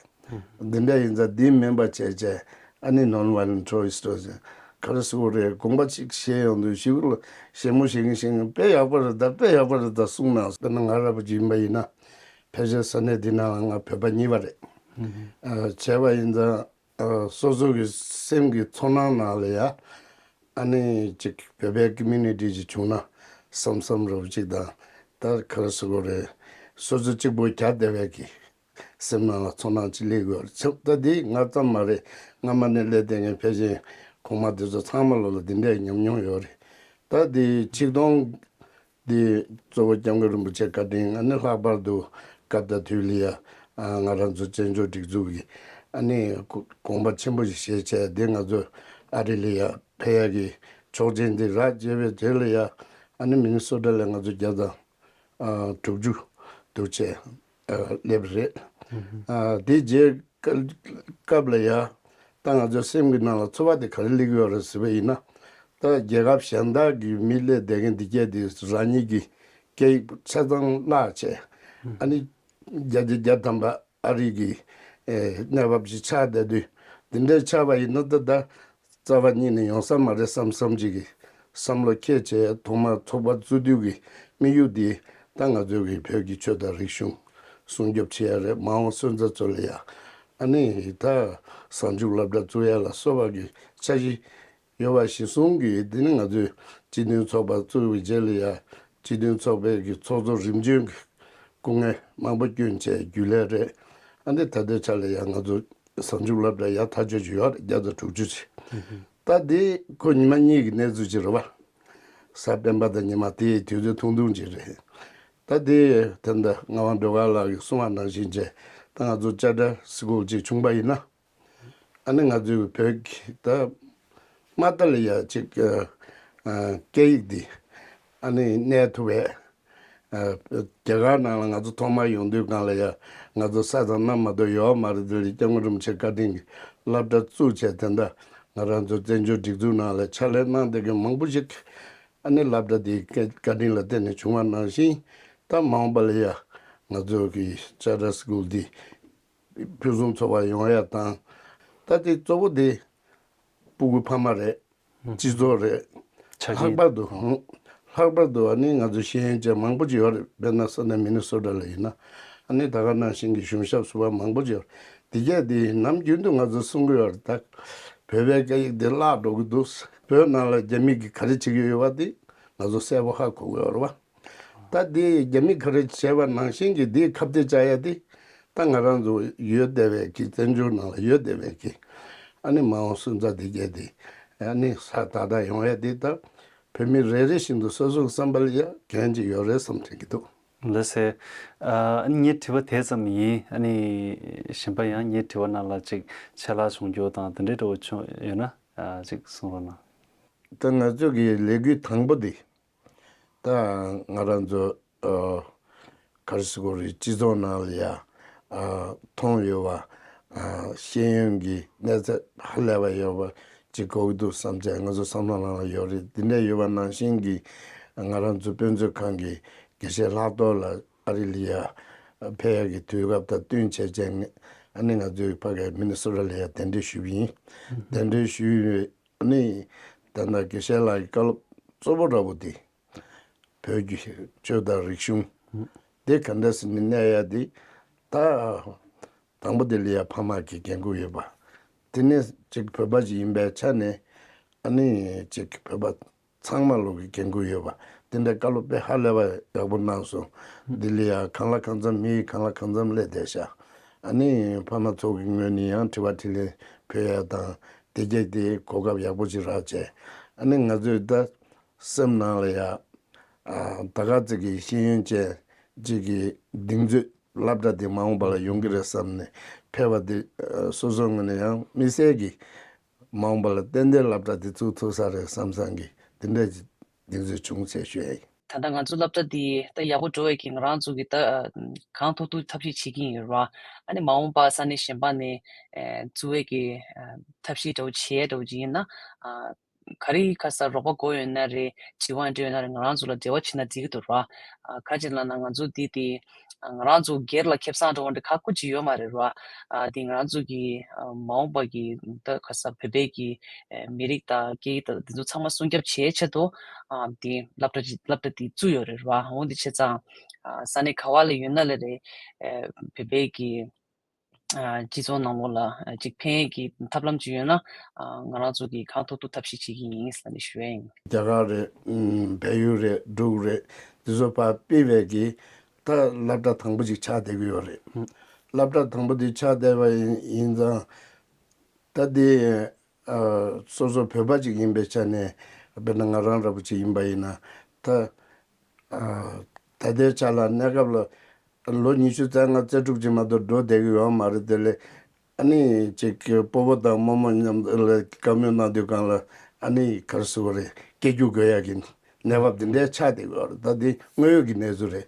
འདི་འདྲ་ཡིན་ཙང་འདི་མིན་པ་བྱས་བྱས་ཨ་ནི་Non-Violent Tourist ཟེར། ག་རེ་ཟེར་དགོས་རེད། དགོངས་པ་གཅིག་བཞེས་ཡོང་དུས་ཞེ་པོ་ཞེ་གི་ཞེ་གི་དཔེ་ཡག་པོ་རེད་ད། དཔེ་ཡག་པོ་རེད་ད་གསུངས་ན། དཔེར་ན་ང་ར་བ་ཅིག་ཡིན་པ་ཡིན་ན། ཕལ་ཆེར་ས་གནས་འདི་ནང་ལ་ང་བོད་པ་གཉིས་པ་རེད། ཨ། བྱས་པ་ཡིན་ཙང་། ཨ། སོ་སོ་གི་སེམས་ཀྱི་ཚོར་སྣང་ནང་ལ་ཡ། ཨ་ནི་ཅིག་བོད་པའི་ཀོ་མུ་ནི་ཊི་ཅིག་བྱུང་ན་བསམ་བསམ་རོབ་ཅིག་དང་། ད་ག་རེ་ཟེར་དགོས་རེད། སོ་སོ་གཅིག་པོ་གྱ་བདེ་བའི་གི་སེམས་ནང་ལ་ཚོར་སྣང་ཅིག་སླེབས་ཡོད་རེད། ད་འདི་ང་ཙམ་མ་རེད། སྔ་མ་ནས་སླེབས་བསྡད་མཁན་ཕལ་ཆེར་གོང་མ་དེ་ཚོ་ཚང་མ་ལོ་ལ་འདི་འདྲའི་ཉམས་མྱོང་ཡོད་རེད། ད་འདི་ཆིག་སྟོང་འདི་གཙོ་བོ་སྐྱབས་མགོན་རིན་པོ་ཆེ་བཀའ་དྲིན། ཨ་ནི་ལྷག་པར་དུ་སྐབས་དང་དུས་ལ་ཡ། ཨ། ང་རང་ཚོ་བཙན་བྱོལ་སྒྲིག་འཛུགས་ཀྱི་ཨ་ནི་དགོངས་པ་ཆེན་པོ་ཞིག་བཞེས་བྱས། འདི་ང་ཚོ་ཨ་རི་ལ་ཡ་ཕེབས་ཡ་གི་ཆོག་མཆན་འདི་རག་བྱས་པའི་རྗེས་ལ་ཡ། ཨ་ནི་མི་ནི་སོ་ཊ་ལ་ང་ཚོ་བརྒྱ་དང་ཨ་དྲུག་ཅུ་འདུག་བྱས། ཨ། སླེབས་རེད། ཨ། དེ་རྗེས་སྐབས་ལ་ཡ། ད་ང་ཚོའི་སེམས་ཀྱི་ནང་ལ་ཚོར་བ་དེ་ག་རེ་སླེབས་ཡོད་རེད་ཟེར་བ་ཡིན་ན། ད་རྒྱལ་ཁབ་གཞན་དག་གི་མི་སླེབས་བསྡད་མཁན་འདི་གས་དེ་རང་ཉིད་ཀྱི་སྐད་ཡིག་ཆ་ཚང་བརླག་བྱས། ཨ་ནི་བརྒྱ་ཆ་བརྒྱ་ཐམ་པ་ཨ་རི་གི་ཨེ་གནས་བབ་ཅིག་ཆགས་བསྡད་དུས། འདི་འདྲའི་ཆགས་པ་ཡིན་ན་ད་ད། རྩ་བ་ཉིད་ནས་ཡོང་ས་མ་རེད་བསམ་བསམ་ཅིག་གི་བསམ་བློ་འཁྱེར་བྱས། ཐོག་མར་ཚོགས་པ་བཙུགས་དུས་ཀྱི་དམིགས་ཡུལ་འདི། ད་ང་ཚོའི་གི་བོད་ཀྱི་ཆོས་དང་རིག་གཞུང་སྲུང་སྐྱོབ་བྱེད་ཡ་རེད། མ་འོངས་སོན་རྩ་ཚོ་ལ་ཡ། ཨ་ནི་ད་གཟའ་མཇུག་སློབ་གྲྭ་བཙུགས་ཡ་ལ་སོགས་པ་གི་འཆར་གཞི་ཡོད་པ་གཞིར་བཟུང་གིས། འདི་ནི་ང་ཚོའི་སྤྱི་མཐུན་ཚོགས་པ་བཙུགས་པའི་རྗེས་ལ་ཡ། སྤྱི་མཐུན་ཚོགས་པའི་གི་ཚོགས་གཙོ་རིམ་བྱོན་གྱི་སྐུ་ངལ་མང་པོ་བསྐྱོན་བྱས་རྒྱུན་ལས་རེད། ཨ་ནི་ད་ལྟའི་ཆ་ལ་ཡང་ང་ཚོ་གཟའ་མཇུག་སློབ་གྲྭ་ཡག་ཐག་ཆོད་ཅིག་ཡོད་རེད། བརྒྱ་དང་དྲུག་ཅུ་ཅིག་ད་དེ་ཁོ་ཉི་མ་གཉིས་ཀྱི་གནས་ཚུལ་ཅིག་རེད་བ། གཟའ་སྤེན་པ་དང་ཉི་མ་དེའི་དུས་ཚོད་ཐུང་ཐུང་ཅིག་རེད། ད་དེ་ད་ལྟ་ངག་དབང་སྒྲོལ་དཀར་ལགས་ཀྱིས་གསུངས་པ་ནང་བཞིན་བྱས། ད་ང་ཚོ་ཅར་ཊར་སི་ཀུལ་ཅིག་བྱུང་པ་ཡིན་ན། ཨ་ནི་ང་ཚོའི་བོད་ཀྱི་ད་མ་མཐའ་ལ་ཡ་ཅིག་ཨ། ཨ། སྐད་ཡིག་འདི་ཨ་ནི་གནས་ཐུབ་པའི། ཨ། རྒྱ་གར་ནང་ལ་ང་ཚོ་ཐོག་མར་ཡོང་དུས་སྒང་ལ་ཡ། ང་ཚོ་ས་དང་གནམ་མ་གཏོགས་ཡོད་མ་རེད། དེ་ལ་སྐྱབས་མགོན་རིན་པོ་ཆེ་བཀའ་དྲིན་གྱིས་སློབ་གྲྭ་བཙུགས་བྱས། དེ་འདྲ་ང་རང་ཚོ་བཙན་བྱོལ་སྒྲིག་འཛུགས་ནང་ལ་ཕྱག་ལས་གནང་བསྡད་མཁན་མང་པོ་ཞིག་ཨ་ནི་སློབ་གྲྭ་འདིའི་བཀའ་དྲིན་ལ་བརྟེན་ནས་བྱུང་བ་ནང་བཞིན། ད་མ་འོངས་པ་ལ་ཡ་ང་ཚོ་གི་ཅར་ཊར་སི་ཀུལ་འདི་ཕུན་སུམ་ཚོགས་པ་ཡོང་ཡ་དང་། ད་དེ་གཙོ་བོ་དེ་སྤུ་གུ་ཕ་མ་རེད། སྤྱི་ཚོགས་རེད། ཆ་རྐྱེན། ལྷག་པར་དུ། ལྷག་པར་དུ་ཨ་ནི་ང་ཚོ་ཤེས་ཡོན་ཅན་མང་པོ་ཅིག་ཡོད་རེད། དཔེར་ན་ས་གནས་མི་ནི་སོ་ཊ་ལ་ཡིན་ན། ཨ་ནི་ད་ག་ནང་བཞིན་གྱི་གཞུང་ཞབས་ཟུར་པ་མང་པོ་ཅིག་ཡོད་རེད། དེ་གས་དེ་ནམ་རྒྱུན་དུ་ང་ཚོ་གསུང་གི་ཡོད་རེད། ད་བོད་པའི་སྐད་ཡིག་དེ་བརླག་འགྲོ་གི་འདུག་བོད་ནང་ལ་རྒྱ་མི་གིས་ག་རེ་བྱེད་ཀྱི་ཡོད་པ་དེ་ང་ཚོ་གསལ་པོ་ཧ་གོ་གི་ཡོད་རེད་བ། ད་དེ་རྒྱ་མི་ག་རེ་བྱས་པ་ནང་བཞིན་གྱི་དེའི་ཁ་གཏད་བཅག་ཡ་དེ། ད་ང་རང་ཚོ་ཡོད་བསྡད་པའི་གི་བཙན་བྱོལ་ནང་ལ་ཡོད་བསྡད་པའི་གི་ཨ་ནི་མ་འོངས་སོན་རྩ་དེ་གས་དེ། ཨ་ནི་ས་ཏག་ཏག་ཡོང་ཡ་དེ་ད་བོད་མི་རེ་རེ་བཞིན་དུ་སོ་སོའི་བསམ་པ་ལ་ཡ་འགན་ཅིག་ཡོད་རེད་བསམ་དྲན་གྱི་འདུག་ལགས་སེ། ཨ་ནི་ངའི་དྲི་བ་དེ་ཙམ་ཡིན། ཨ་ནི་གཞན་པ་ཡང་ངའི་དྲི་བ་ནང་ལ་ཅིག་ཆད་ལྷག་བྱུང་རྒྱུ་དང་དེ་འདྲའི་འདྲ་བོ་བྱུང་ཡོད་ན། ཨ། ཅིག་གསུང་རོགས་གནང་། ད་ང་ཚོ་གི་ལས་འགུལ་དང་པོ་དེ། ད་ང་རང་ཚོ། ཨ། ག་རེ་ཟེར་དགོས་རེད། སྤྱི་ཚོགས་ནང་ལ་ཡ། ཨ། མཐོང་ཡོད་པ། ཨ། ཤེས་ཡོན་གྱི་གནས་ཚད་ཧ་ལས་པ་ཡོད་པ་ཅིག་དགོས་ཀྱི་འདུག་བསམ་བྱས་ང་ཚོ་བསམ་བློ་ནང་ལ་ཡོད་རེད། དེ་འདྲ་ཡོད་པ་ནང་བཞིན་གྱི་ང་རང་ཚོ་དཔེ་མཛོད་ཁང་གི་དགེ་བཤེས་ལྷག་རྡོར་ལགས་ཨ་རི་ལ་ཡ་ཕེབས་ཡག་གི་དུས་སྐབས་དང་བསྟུན་བྱས་བྱས་ནས། ཨ་ནི་ང་ཚོའི་ཕ་གིའི་མི་ནི་སོ་ཊ་ལ་ཡ་གདན་འདྲེན་ཞུས་པ་ཡིན། གདན་འདྲེན་ཞུས་པའི། ཨ་ནི་ད་ལྟ་དགེ་བཤེས་ལགས་ཀྱི་བཀའ་སློབ་གཙོ་བོ་འདྲ་པོ་དེ། བོད་ཀྱི་ཆོས་དང་རིག་གཞུང་དེ་ག་འདྲ་ཟེར་ནས་གནས་ཡ་དེ། ད་དང་པོ་དེ་ལ་ཡ་ཕ་མ་གི་འགན་ཁུར་ཡོད་པ། དེ་ནས་ཅིག་བོད་པ་ཞིག་ཡིན་པའི་ཆ་ནས། ཨ་ནི་ཅིག་བོད་པ་ཚང་མ་ལོག་གི་འགན་ཁུར་ཡོད་པ། དེ་འདྲའི་བཀའ་སློབ་དཔེ་ཧ་ལས་པ་ཡག་པོ་གནང་སོང་། འདི་ལ་ཡ་གང་ལ་གང་འཚམ་མི་གང་ལ་གང་འཚམ་སླེབས་བསྡད་ཤག་ཨ་ནི་ཕ་མ་ཚོ་གི་ངོས་ནས་ཡང་དྲི་བ་དྲིས་ལན་ཕུལ་ཡ་དང་། དེ་གས་དེ་གོ་སྐབས་ཡག་པོ་ཅིག་རག་བྱས། ཨ་ནི་ང་ཚོས་ད་སེམས་ནང་ལ་ཡ། ཨ། ད་ག་ཙི་གི་ཤེས་ཡོན་ཅན་ཅིག་གི་གདེང་ཚོད་སློབ་གྲྭ་དེ་མ་འོངས་པ་ལ་ཡོང་གི་རེད་བསམ་ནས་ཕེབས་པ་དེ། ཨ། སོ་སོའི་ངོས་ནས་ཡང་དམིགས་བསལ་གྱི་མ་འོངས་པ་ལ་ཏན་ཏན་སློབ་གྲྭ་དེ་བཙུགས་ཐུབ་ས་རེད་བསམ་བསམ་གྱི་དེ་འདྲ་གདེང་ཚོད་བྱུང་ཟེར་ཞུ་ཡ་ཡིན། ད་ལྟ་ང་ཚོ་སློབ་གྲྭ་འདི་ད་ཡག་པོ་འགྲོ་བའི་གི་ང་རང་ཚོ་གི་ད་གང་ཐུབ་ཐུབ་ཐབས་ཤེས་བྱེད་ཀྱི་ཡིན་ར། ཨ་ནི་མ་འོངས་པ་ས་གནས་གཞན་པ་ནས་ཨེ་བཙུགས་པའི་གི་ཨེ་ཐབས་ཤེས་འདྲ་བོ་བྱེད་འདྲ་བོ་ཅིག་ཡིན་ན། ཨ། ག་རེ་ག་ས་རོགས་པ་དགོས་ཡོད་ན་རེད། དྲི་བ་འདྲི་ཡོད་ན་རེད། ང་རང་ཚོ་ལ་འབྲེལ་བ་བྱེད་ན་འགྲིག་གི་འདུག་ར། ཨ་ག་ཅིག་ལབ་ན་ང་ཚོ་འདི་དེ་ང་རང་ཚོ་སྒེར་ལ་ཁེ་བཟང་འགྲོ་བ་འདྲ་ཁག་པོ་ཅིག་ཡོད་མ་རེད་ར། ཨ་དེ་ང་རང་ཚོ་གི་ཨ་མ་འོངས་པ་གི་ད་ག་ས་བོད་པའི་གི་ཨ་མི་རིགས་དང་སྐད་ཡིག་དང་དེ་ཚོ་ཚང་མ་སྲུང་སྐྱོབ་བྱེད་ཆེད་དུ་ཨ་དེ་སློབ་གྲྭ་ཅིག་སློབ་གྲྭ་དེ་བཙུགས་ཡོད་རེད་ར། འོ་འདི་བྱས་ཙང་ཨ་ས་གནས་ག་བ་ལ་ཡོད་ན་ལ་རེད། ཨ་བོད་པའི་གི་ཨ་སྤྱི་ཚོགས་ནང་ལོགས་ལ་ཨ་ཅིག་ཕན་གྱི་ཐབས་ལམ་ཅིག་ཡོད་ན་ཨ་ང་རང་ཚོ་གིས་གང་ཐུབ་ཐུབ་ཐབས་ཤེས་བྱེད་ཀྱི་ཡིན་ལབ་ནས་ཞུ་ཡ་ཡིན། རྒྱ་གར་རེད། ཨམ་བལ་ཡུལ་རེད། འབྲུག་རེད། དེ་ཚོ་ཕར་ཕུད་པའི་གི་ད་སློབ་གྲྭ་དང་པོ་ཅིག་ཆགས་བསྡད་ཀྱི་ཡོད་རེད། སློབ་གྲྭ་དང་པོ་དེ་ཆགས་བསྡད་པ་ཡིན་ཡིན་ཙང་། ད་དེ་ཨ་སོ་སོ་བོད་པ་ཅིག་ཡིན་པའི་ཆ་ནས་དཔེར་ན་ང་རང་འདྲ་པོ་ཅིག་ཡིན་པ་ཡིན་ན་ད། ཨ་ད་ལྟའི་ཆ་ལ་གནས་སྐབས་ལ་ལོ་ཉི་ཤུ་རྩ་ལྔ་རྩ་དྲུག་ཅིག་མ་གཏོགས་འགྲོ་བསྡད་ཀྱི་ཡོད་མ་རེད། དེ་ལས་ཨ་ནི་ཅིག་སྤོ་བོ་དང་རྨོ་མོ་མཉམ་དུ་ལ་བཀའ་མོལ་གནང་དུས་སྒང་ལ་ཨ་ནི་ག་རེ་ཟེར་དགོས་རེད། སྐད་སྒྱུར་དགོས་ཡ་གི་གནས་བབ་འདི་འདྲའི་ཆགས་བསྡད་ཀྱི་ཡོད་རེད། ད་འདི་དངོས་ཡོད་ཀྱི་གནས་ཚུལ་རེད།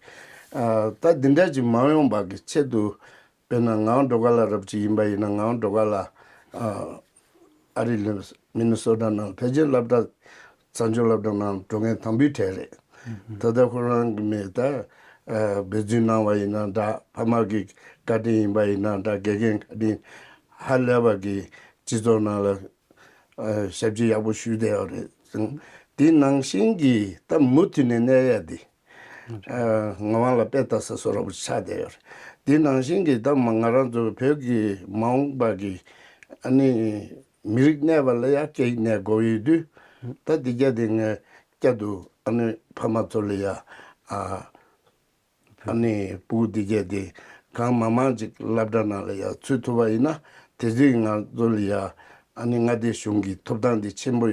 ཨ་ད་འདི་འདྲ་ཅིག་མ་ཡོང་བ་གི་ཆེད་དུ་དཔེར་ན་ངག་དབང་སྒྲོལ་དཀར་ལགས་འདྲ་པོ་ཅིག་ཡིན་པ་ཡིན་ན། ངག་དབང་སྒྲོལ་དཀར་ལགས་ཨ། ཨ་རི་ལ་མི་ནི་སོ་ཊ་ནང་ཕལ་ཆེར་སློབ་གྲྭ་བཙན་བྱོལ་སློབ་གྲྭ་ནང་འགྲོ་མཁན་དང་པོའི་གྲས་རེད། ད་ལྟ་ཁོ་རང་གི་མི་ད་འབད་བརྩོན་གནང་བ་ཡིན་ན་འདྲ། ཕ་མ་གི་བཀའ་དྲིན་ཡིན་པ་ཡིན་ན་འདྲ། དགེ་རྒན་བཀའ་དྲིན་ཧ་ལས་པ་གི་སྤྱི་ཚོགས་ནང་ལ་ཞབས་ཕྱི་ཡག་པོ་ཞུས་བསྡད་ཡོད་རེད། དེ་ནང་བཞིན་གྱི་ད་མུ་མཐུད་ནས་གནས་ཡ་དེ་ངག་དབང་ལ་དཔེ་ལྟ་ས་བཟོ་འདྲ་པོ་ཆགས་བསྡད་ཡོད་རེད། དེ་ནང་བཞིན་གྱི་ད་ང་རང་ཚོ་བོད་ཀྱི་མ་འོངས་པ་གི་ཨ་ནི། མི་རིགས་གནས་པ་ལ་ཡང་སྐད་ཡིག་གནས་དགོས་ཡོད་དུས། ད་འདི་རྒྱ་དེ་ངས་བསྐྱར་དུ་ཨ་ནི་ཕ་མ་ཚོ་ལ་ཡ་ཨ་ཨ་ནི་སྤུ་གུ་འདི་རྒྱ་དེ་གང་མང་མང་ཅིག་སློབ་གྲྭ་ནང་ལ་ཡ་ཚུད་ཐུབ་པ་ཡིན་ན། དེ་ཚོས་ང་ཚོ་ལ་ཡ་ཨ་ནི་མངའ་སྡེ་གཞུང་གི་ཐོབ་ཐང་འདི་ཆེན་པོ་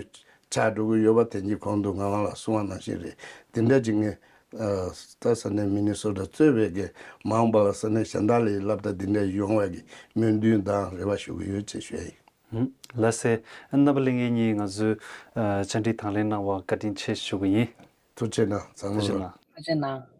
ཆགས་འགྲོ་གི་ཡོད་པ་དེ་གཉིས་གོང་དུ་ངག་དབང་ལགས་གསུངས་པ་ནང་བཞིན་རེད། དེ་འདྲ་ཅིག་ངས་ཨ་ད་ས་གནས་མི་ནི་སོ་ཊ་གཙོས་པའི་གི་མ་འོངས་པ་ལ་ས་གནས་གཞན་དག་ལ་ཡ་སློབ་གྲྭ་འདི་འདྲ་ཡོང་བའི་གི་སྨོན་འདུན་དང་རེ་བ་ཞུ་གི་ཡོད་ཅེས་ཞུ་ཡ་ཡིན། ལགས་སེ། རྣམ་པ་ལྷན་རྒྱས་གཉིས་ང་ཚོའི་ཨ་བཅར་འདྲི་དང་ལེན་གནང་བར་བཀའ་དྲིན་ཆེ་ཞུ་གི་ཡིན། ཐུགས་རྗེ་གནང་། བཟང་མོ། ཐུགས་རྗེ་གནང་། ཐུགས་རྗེ་གནང་།